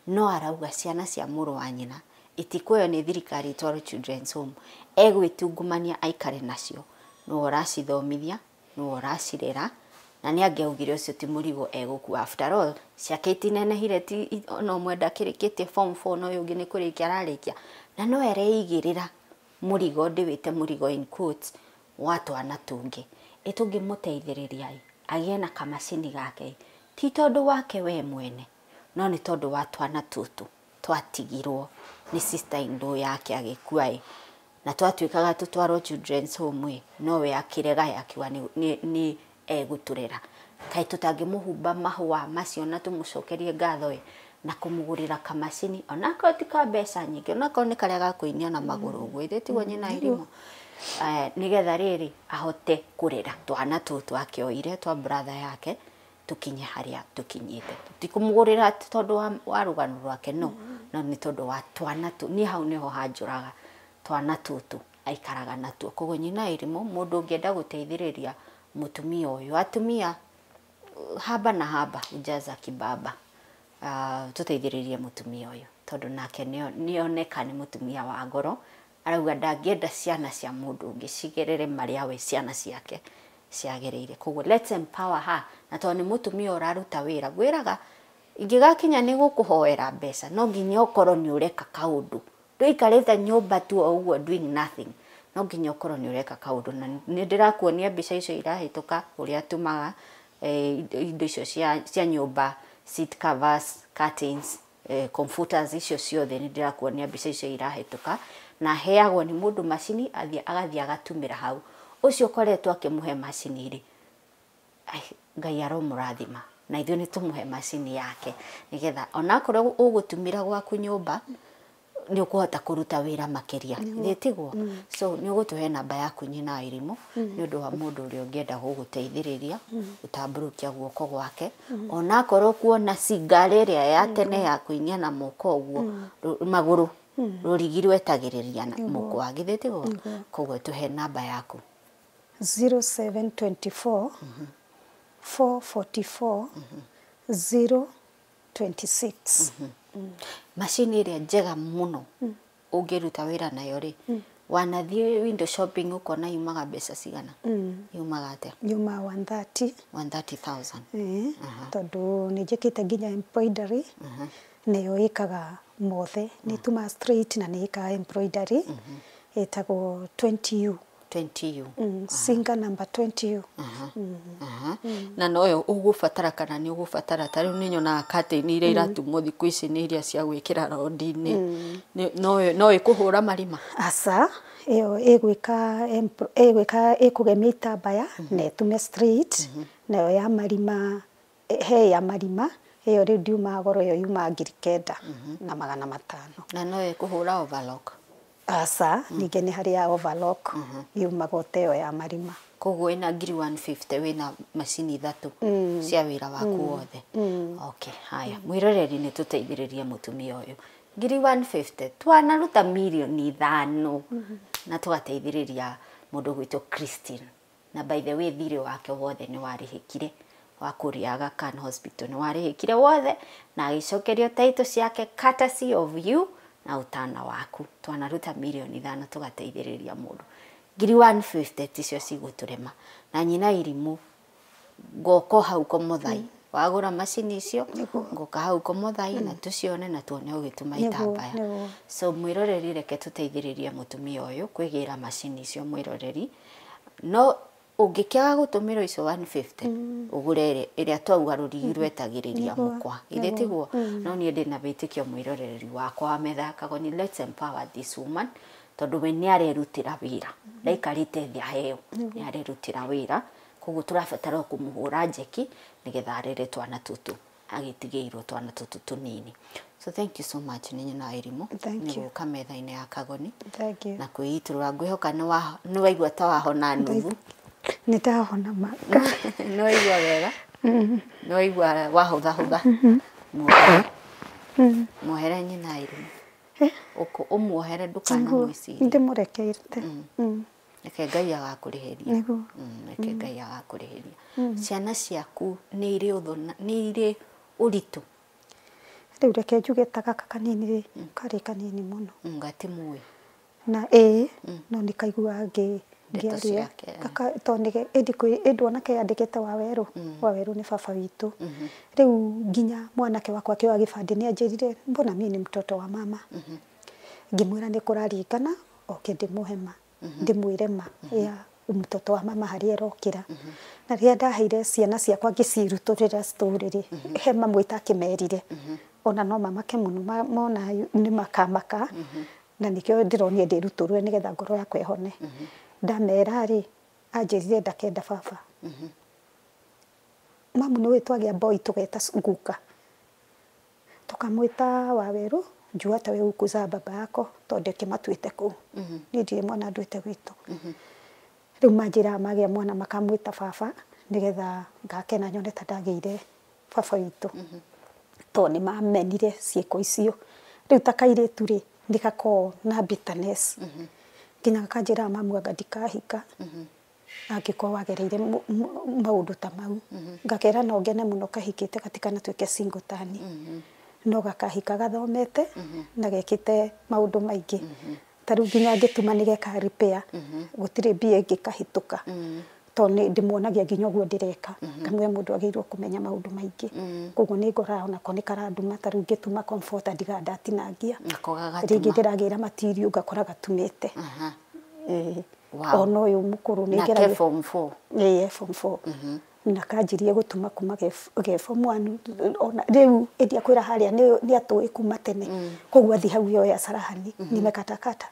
no arauga ciana cia mũrũ wa nyina itikuoywo nĩ thirikari itwarwo children's home, egwĩtungumania aikare nacio, nĩwe ũracithomithia, nĩwe ũracirera, na nĩ angĩaugire ũcio ti mũrigo egũkua. After all, ciake itinenehire, ti ona ũmwe ndakĩrĩkĩtie form 4, na ũyũ ũngĩ nĩ kũrĩkia ararĩkia, na no areigĩrĩra mũrigo, ndĩwĩte mũrigo in quotes, wa twana tũngĩ. Ĩ tũngĩmũteithĩrĩria ĩ agĩe na kamacini gake ĩ, ti tondũ wake we mwene, no nĩ tondũ wa twana tũtũ twatigirwo nĩ sister in law yake agĩkua ĩ, na twatuĩkaga tũtwarwo children's home ĩ, nowe akĩrega akiuga nĩ egũtũrera. Kaĩ tũtangĩmũhumba mahũa macio na tũmũcokerie ngatho ĩ na kũmũgũrĩra kamacini, onakorwo ti ka mbeca nyingĩ, onakorwo nĩ karĩa ga kũinia na magũrũ ũguo, ithe tiguo nyina irimũ, nĩgetha rĩrĩ ahote kũrera twana tũtũ akĩoire twa brother yake tũkinye harĩa tũkinyĩte. Ti kũmũgũrĩra atĩ tondũ wa rũgano rwake, no No nĩ tondũ wa twana tu niĩ hau nĩho hanjũraga twana tũtũ aikaraga natuo. Koguo nyina Irimũ, mũndũ ũngĩenda gũteithĩrĩria mũtumia ũyũ, atumia haba na haba ujaza kibaba, tũteithĩrĩrie mũtumia ũyũ tondũ nake nĩoneka nĩ mũtumia wa ngoro. Arauga ndangĩenda ciana cia mũndũ ũngĩ cigerere marĩa we ciana ciake ciagereire. Koguo let's empower her, na tondũ nĩ mũtumia ũraruta wĩra, ngwĩraga ingĩgakinya nĩ gũkũhoera mbeca no nginya ũkorwo nĩ ũreka kaũndũ. Ndũikarĩte nyũmba tu o ũguo doing nothing, no nginya ũkorwo nĩ ũreka kaũndũ. Na nĩ ndĩrakuonia mbica icio irahĩtũka ũrĩa atumaga indo icio cia nyũmba, seat covers, curtains, comforters, icio ciothe nĩ ndĩrakuonia mbica icio irahĩtũka. Na heagwo nĩ mũndũ macini agathiĩ agatumĩra hau. Ũcio ũkoretwo akĩmũhe macini rĩ, Ngai aromũrathima, na ithuĩ nĩ tũmũhe macini yake nĩgetha onakorwo ũgũtumĩra gwaku nyũmba nĩ ũkũhota kũruta wĩra makĩria, githĩ tiguo? So nĩ ũgũtũhe namba yaku nyina Irimũ nĩ ũndũ wa mũndũ ũrĩa ũngĩenda gũgũteithĩrĩria gũtambũrũkia guoko gwake, onakorwo kuona cingari ĩrĩa ya tene ya kũinia na moko ũguo magũrũ rũrigi rwetagĩrĩria na mũkwa, githĩ tiguo? Koguo tũhe namba yaku. 0724 444 026. Macini ĩrĩa njega mũno ũngĩruta wĩra nayo rĩ, wanathiĩ window shopping ũkona yumaga mbeca cigana? Yumaga atĩa? Yuma 130. 130,000. Tondũ nĩ njĩkĩte nginya embroidery, nĩyo ĩkaga mothe, nĩ ĩtumaga straight na nĩ ĩkaga embroidery, ĩtagwo 20U. 20U. Singer number 20U. Na noyo ũgũbatara kana nĩ ũgũbatara, ta rĩu nĩ nyonaga curtain iria iratumwo thikũ ici nĩ iria cia gwĩkĩra rondi-inĩ, no ĩkũhũra marima? Aca, ĩyo ĩgwĩka ĩkũgemia itambaya na ĩtume straight. Nayo ya marima, he ya marima ĩyo rĩu ndiumaga goro, ĩyo yumaga 9,500. Na no ĩkũhũra overlock? Aca, ningĩ nĩ harĩ ya overlock yumaga o ta ĩyo ya marima. Koguo ĩna 150,000 wĩna macini ithatũ cia wĩra waku wothe. Okay, haya mwĩroreri, nĩ tũteithĩrĩrie mũtumia ũyũ 150,000, twanaruta mirioni 5 na tũgateithĩrĩria mũndũ gwĩtwo Christine. Na by the way, thirĩ wake wothe nĩ warĩhĩkire wa kũrĩa Aga Khan Hospital, nĩ warĩhĩkire wothe na agĩcokerio title ciake courtesy of you na ũtana waku. Twanaruta mirioni 5 tũgateithĩrĩria mũndũ 150,000, ticio cigũtũrema. Na nyina Irimũ, ngoka hau Komothai wagũra macini icio, ngoka hau Komothai na tũcione na tuone ũgĩtuma itambaya. So mwĩroreri, reke tũteithĩrĩrie mũtumia ũyũ kwĩgĩra macini icio. Mwĩroreri, no ũngĩkĩaga gũtũmĩrwo icio 150, ũgũre ĩrĩa twauga rũrigi rwetagĩrĩria mũkwa, githĩ tiguo? No niĩ ndĩna wĩtĩkio, mwĩroreri wakwa wa metha ya Kagoni, let's empower this woman, tondũ we nĩ arerutĩra wĩra, ndaikarĩte thĩ aheo, nĩ arerutĩra wĩra. Koguo tũrabatara o kũmũhũra njeki nĩgetha arere twana tũtũ agĩtigĩirwo, twana tũtũ tũnini. So thank you so much nĩ nyina Irimũ Thank nĩ you. gũka metha-inĩ ya Kagoni Thank you. na kwĩitũrũra. Ngwĩhoka nĩ waigua ta wahona nuthu. Nĩ ndahona maka. Nĩ waigua wega, nĩ waigua wahũthahũtha. Muohere, muohere nyina Irimũ, ũmuohere, ndũkanamwĩcirie. Ndĩmũrekeire. Reke Ngai agakũrĩhĩria. Nĩguo. Reke Ngai agakũrĩhĩria. Ciana ciaku nĩ irĩ ũthũ, nĩ irĩ ũritũ? Rĩu reke njuge ta gaka kanini rĩ, karĩ kanini mũno. Gatimũĩ. Na ĩĩ, no nĩ kaiguaga Ndeto ngĩaria. ciake, eh. Gaka tondũ nĩ ĩndĩ kwĩ ĩndĩ ona keyandĩkĩte Wawerũ. Wawerũ nĩ baba witũ. Rĩu nginya mwanake wakwa akĩoya gĩbandĩ nĩ anjĩrire, mbona mimi ni mtoto wa mama? Ngĩmwĩra nĩ kũraringana, oke ndĩmũhe ma, ndĩmwĩre ma ya mtoto wa mama harĩa ĩrokĩra. Na rĩrĩa ndaheire ciana ciakwa ngĩcirutũrĩra story rĩ, he mamwe itakĩmerire, ona no mamake mũno, mona nĩ makamaka, na nĩkĩo ndĩronire ndĩrutũrũre nĩgetha ngoro yakwa ĩhone. Ndamera rĩ, anjĩrire ndakenda baba. Mamu nĩ ũĩ twagĩa boy tũgeta guka, tukamwĩta Wawerũ juu hata wewe hukuzaa baba yako, tondũ kĩmatuĩte kũu, niĩ ndirĩ mwana nduĩte gwitũ. Rĩu manjĩraga magĩa mwana makamwĩta baba nĩgetha ngakena nyone ta ndagĩire baba witũ, tondũ nĩ mamenire ciĩko icio. Rĩu ta kairĩtu rĩ nĩ gakoragwo na bitterness nginya gakanjĩra mamu anga ndikahika angĩkorwo wagereire maũndũ ta mau. Ngakera no ngene mũno kahikĩte gatikanatuĩke single tani, no gakahika gathomete na gekĩte maũndũ maingĩ. Ta rĩu nginya ngĩtuma nĩ geka repair, gũtirĩ mbia ĩngĩkahĩtũka, tondũ nĩ ndĩmuonagia nginya ũguo ndĩreka, ngamwĩra mũndũ agĩrĩirwo kũmenya maũndũ maingĩ. Koguo nĩ ngoraga onako nĩ karanduma. Ta rĩu ngĩtuma comforter ndigaga ndatinangia, Nako gagatuma. rĩngĩ ndĩragĩra material ngakora gatumĩte. Ĩĩ. Ona ũyũ mũkũrũ nĩ Nake ngeragia. Form 4? Ĩĩ, form 4, na kanjirie gũtuma kuma ge form 1. Ona rĩu ĩndia kwĩra harĩa nĩ atũĩ kuma tene, koguo athiĩ hau yoya sarahani nimekatakata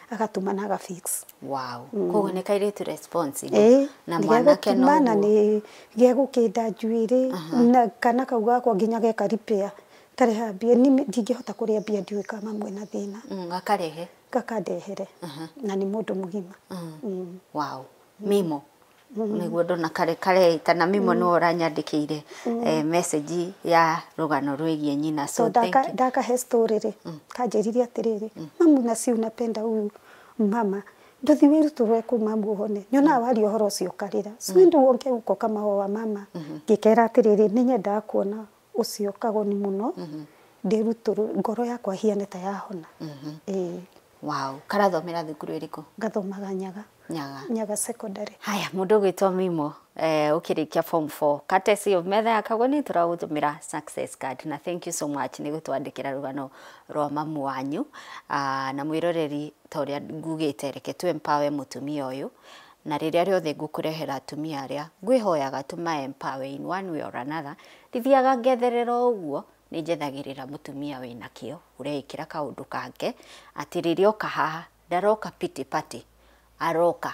agatuma na agafix. Wow, koguo nĩ kairĩtu responsible. Ĩĩ. Na nĩ mwanake gegũtuma na noguo. Nĩ gegũkĩnda njuĩrĩ na kana kau gakwa nginya geka repair kareha mbia. Niĩ ndingĩhota kũrĩa mbia ndiũĩ kana mamwe na thĩna. Gakarehe. Gakandehere na nĩ mũndũ mũgima. Wow, Mimo nĩguo ndona kare kareita na Mimo nĩwe ũranyandĩkĩire message ya rũgano rwĩgiĩ nyina, so So thank ndaka you. Ndakahe story rĩ, kanjĩrire atĩrĩrĩ, mamu na si unapenda huyu mama nduthi wĩrutũrwe kũ mamu ũhone nyonaga waria ũhoro ũcio ũkarĩra si wonge uko kama wa mama. Ngĩkera atĩrĩrĩ, nĩ nyendaga kuona ũcio Kagoni mũno, ndĩrutũrũ ngoro yakwa hiane ta yahona. Ĩĩ. Wow, karathomera thukuru ĩrĩkũ? Gathomaga Nyaga. Nyaga. Nyaga Secondary. Haya, mũndũ ũgwĩtwo Mimo ũkĩrĩkia form 4, courtesy of metha ya Kagoni tũragũtũmĩra success card, na thank you so much nĩ gũtwandĩkĩra rũgano rwa mamu wanyu. Na mwĩroreri, ta ũrĩa ngugĩte, reke tu empower mũtumia ũyũ, na rĩrĩa rĩothe ngũkũrehera atumia arĩa ngwĩhoyaga tũma empower in one way or another, ndithiaga ngetherera ũguo, nĩ njethagĩrĩra mũtumia wĩna kĩo ũreĩkĩra kaũndũ kake atĩ rĩrĩa oka haha ndaroka pity party, aroka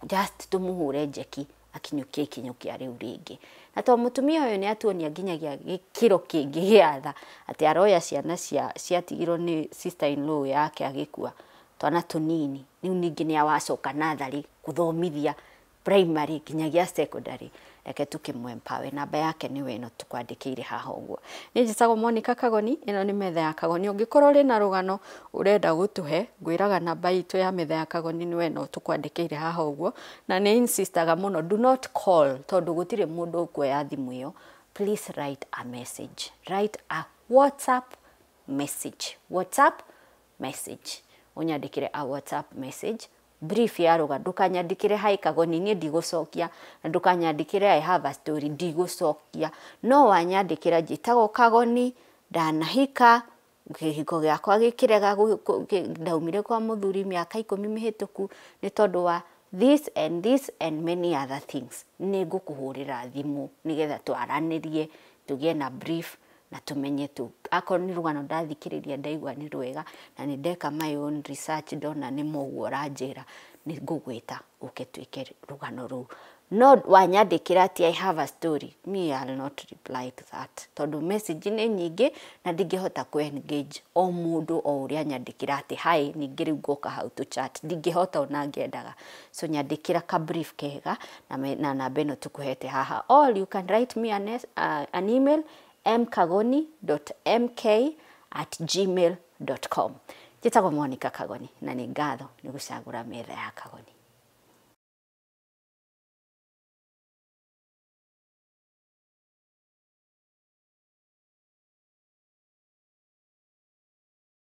just tumuhure njeki akinyũkie ikinyũkia rĩu rĩngĩ. Na to mũtumia ũyũ nĩ atuonia nginyagia gĩkĩro kĩngĩ gĩa tha, atĩ aroya ciana cia ciatigirwo nĩ sister in law yake agĩkua, twana tũnini, rĩu ningĩ nĩ awacoka natharĩ gũthomithia primary nginyagia secondary. Reke tukĩmũ-empower. Namba yake nĩwe ĩno tũkwandĩkĩire haha ũguo. Niĩ njĩtagwo Monica Kagoni, ĩno nĩ metha ya Kagoni. Ũngĩkorwo ũrĩ na rũgano ũrenda gũtũhe, ngwĩraga namba itũ ya metha ya Kagoni nĩwe ĩno tũkwandĩkĩire haha ũguo, na nĩ insistaga mũno, do not call, tondũ gũtirĩ mũndũ ũkuoya thimũ ĩyo. Please write a message, write a WhatsApp message, WhatsApp message, ũnyandĩkĩre a WhatsApp message brief ya rũgano. Ndũkanyandĩkĩre "Hi Kagoni", niĩ ndigũcokia, na ndũkanyandĩkĩre "I have a story", ndigũcokia. No wanyandĩkĩra "Njĩtagwo Kagoni, ndanahika, kĩhiko gĩakwa gĩkĩrega, ndaumire kwa mũthuri mĩaka 10 mĩhĩtũku nĩ tondũ wa this and this and many other things", nĩ ngũkũhũrĩra thimũ nĩgetha twaranĩrie, tũgĩe na brief na tumenye tu. Akorwo nĩ rũgano ndathikĩrĩria ndaigua nĩ rwega na nĩ ndeka my own research ndona nĩ moguo ũranjĩra, nĩ ngũgwĩta ũke twĩke rũgano rũu. No wanyandĩkĩra atĩ "I have a story", me, I'll not reply to that, tondũ message nĩ nyingĩ na ndingĩhota kũ engage o mũndũ o ũrĩa anyandĩkĩra atĩ "Hi", ningĩ rĩu ngoka hau tũ chat, ndingĩhota ona ngĩendaga. So nyandĩkĩra ka brief kega na namba ĩno tũkũhete haha, or you can write me an email, mkagoni.mk@gmail.com. Njĩtagwo Monica Kagoni na nĩ ngatho nĩ gũcagũra metha ya Kagoni.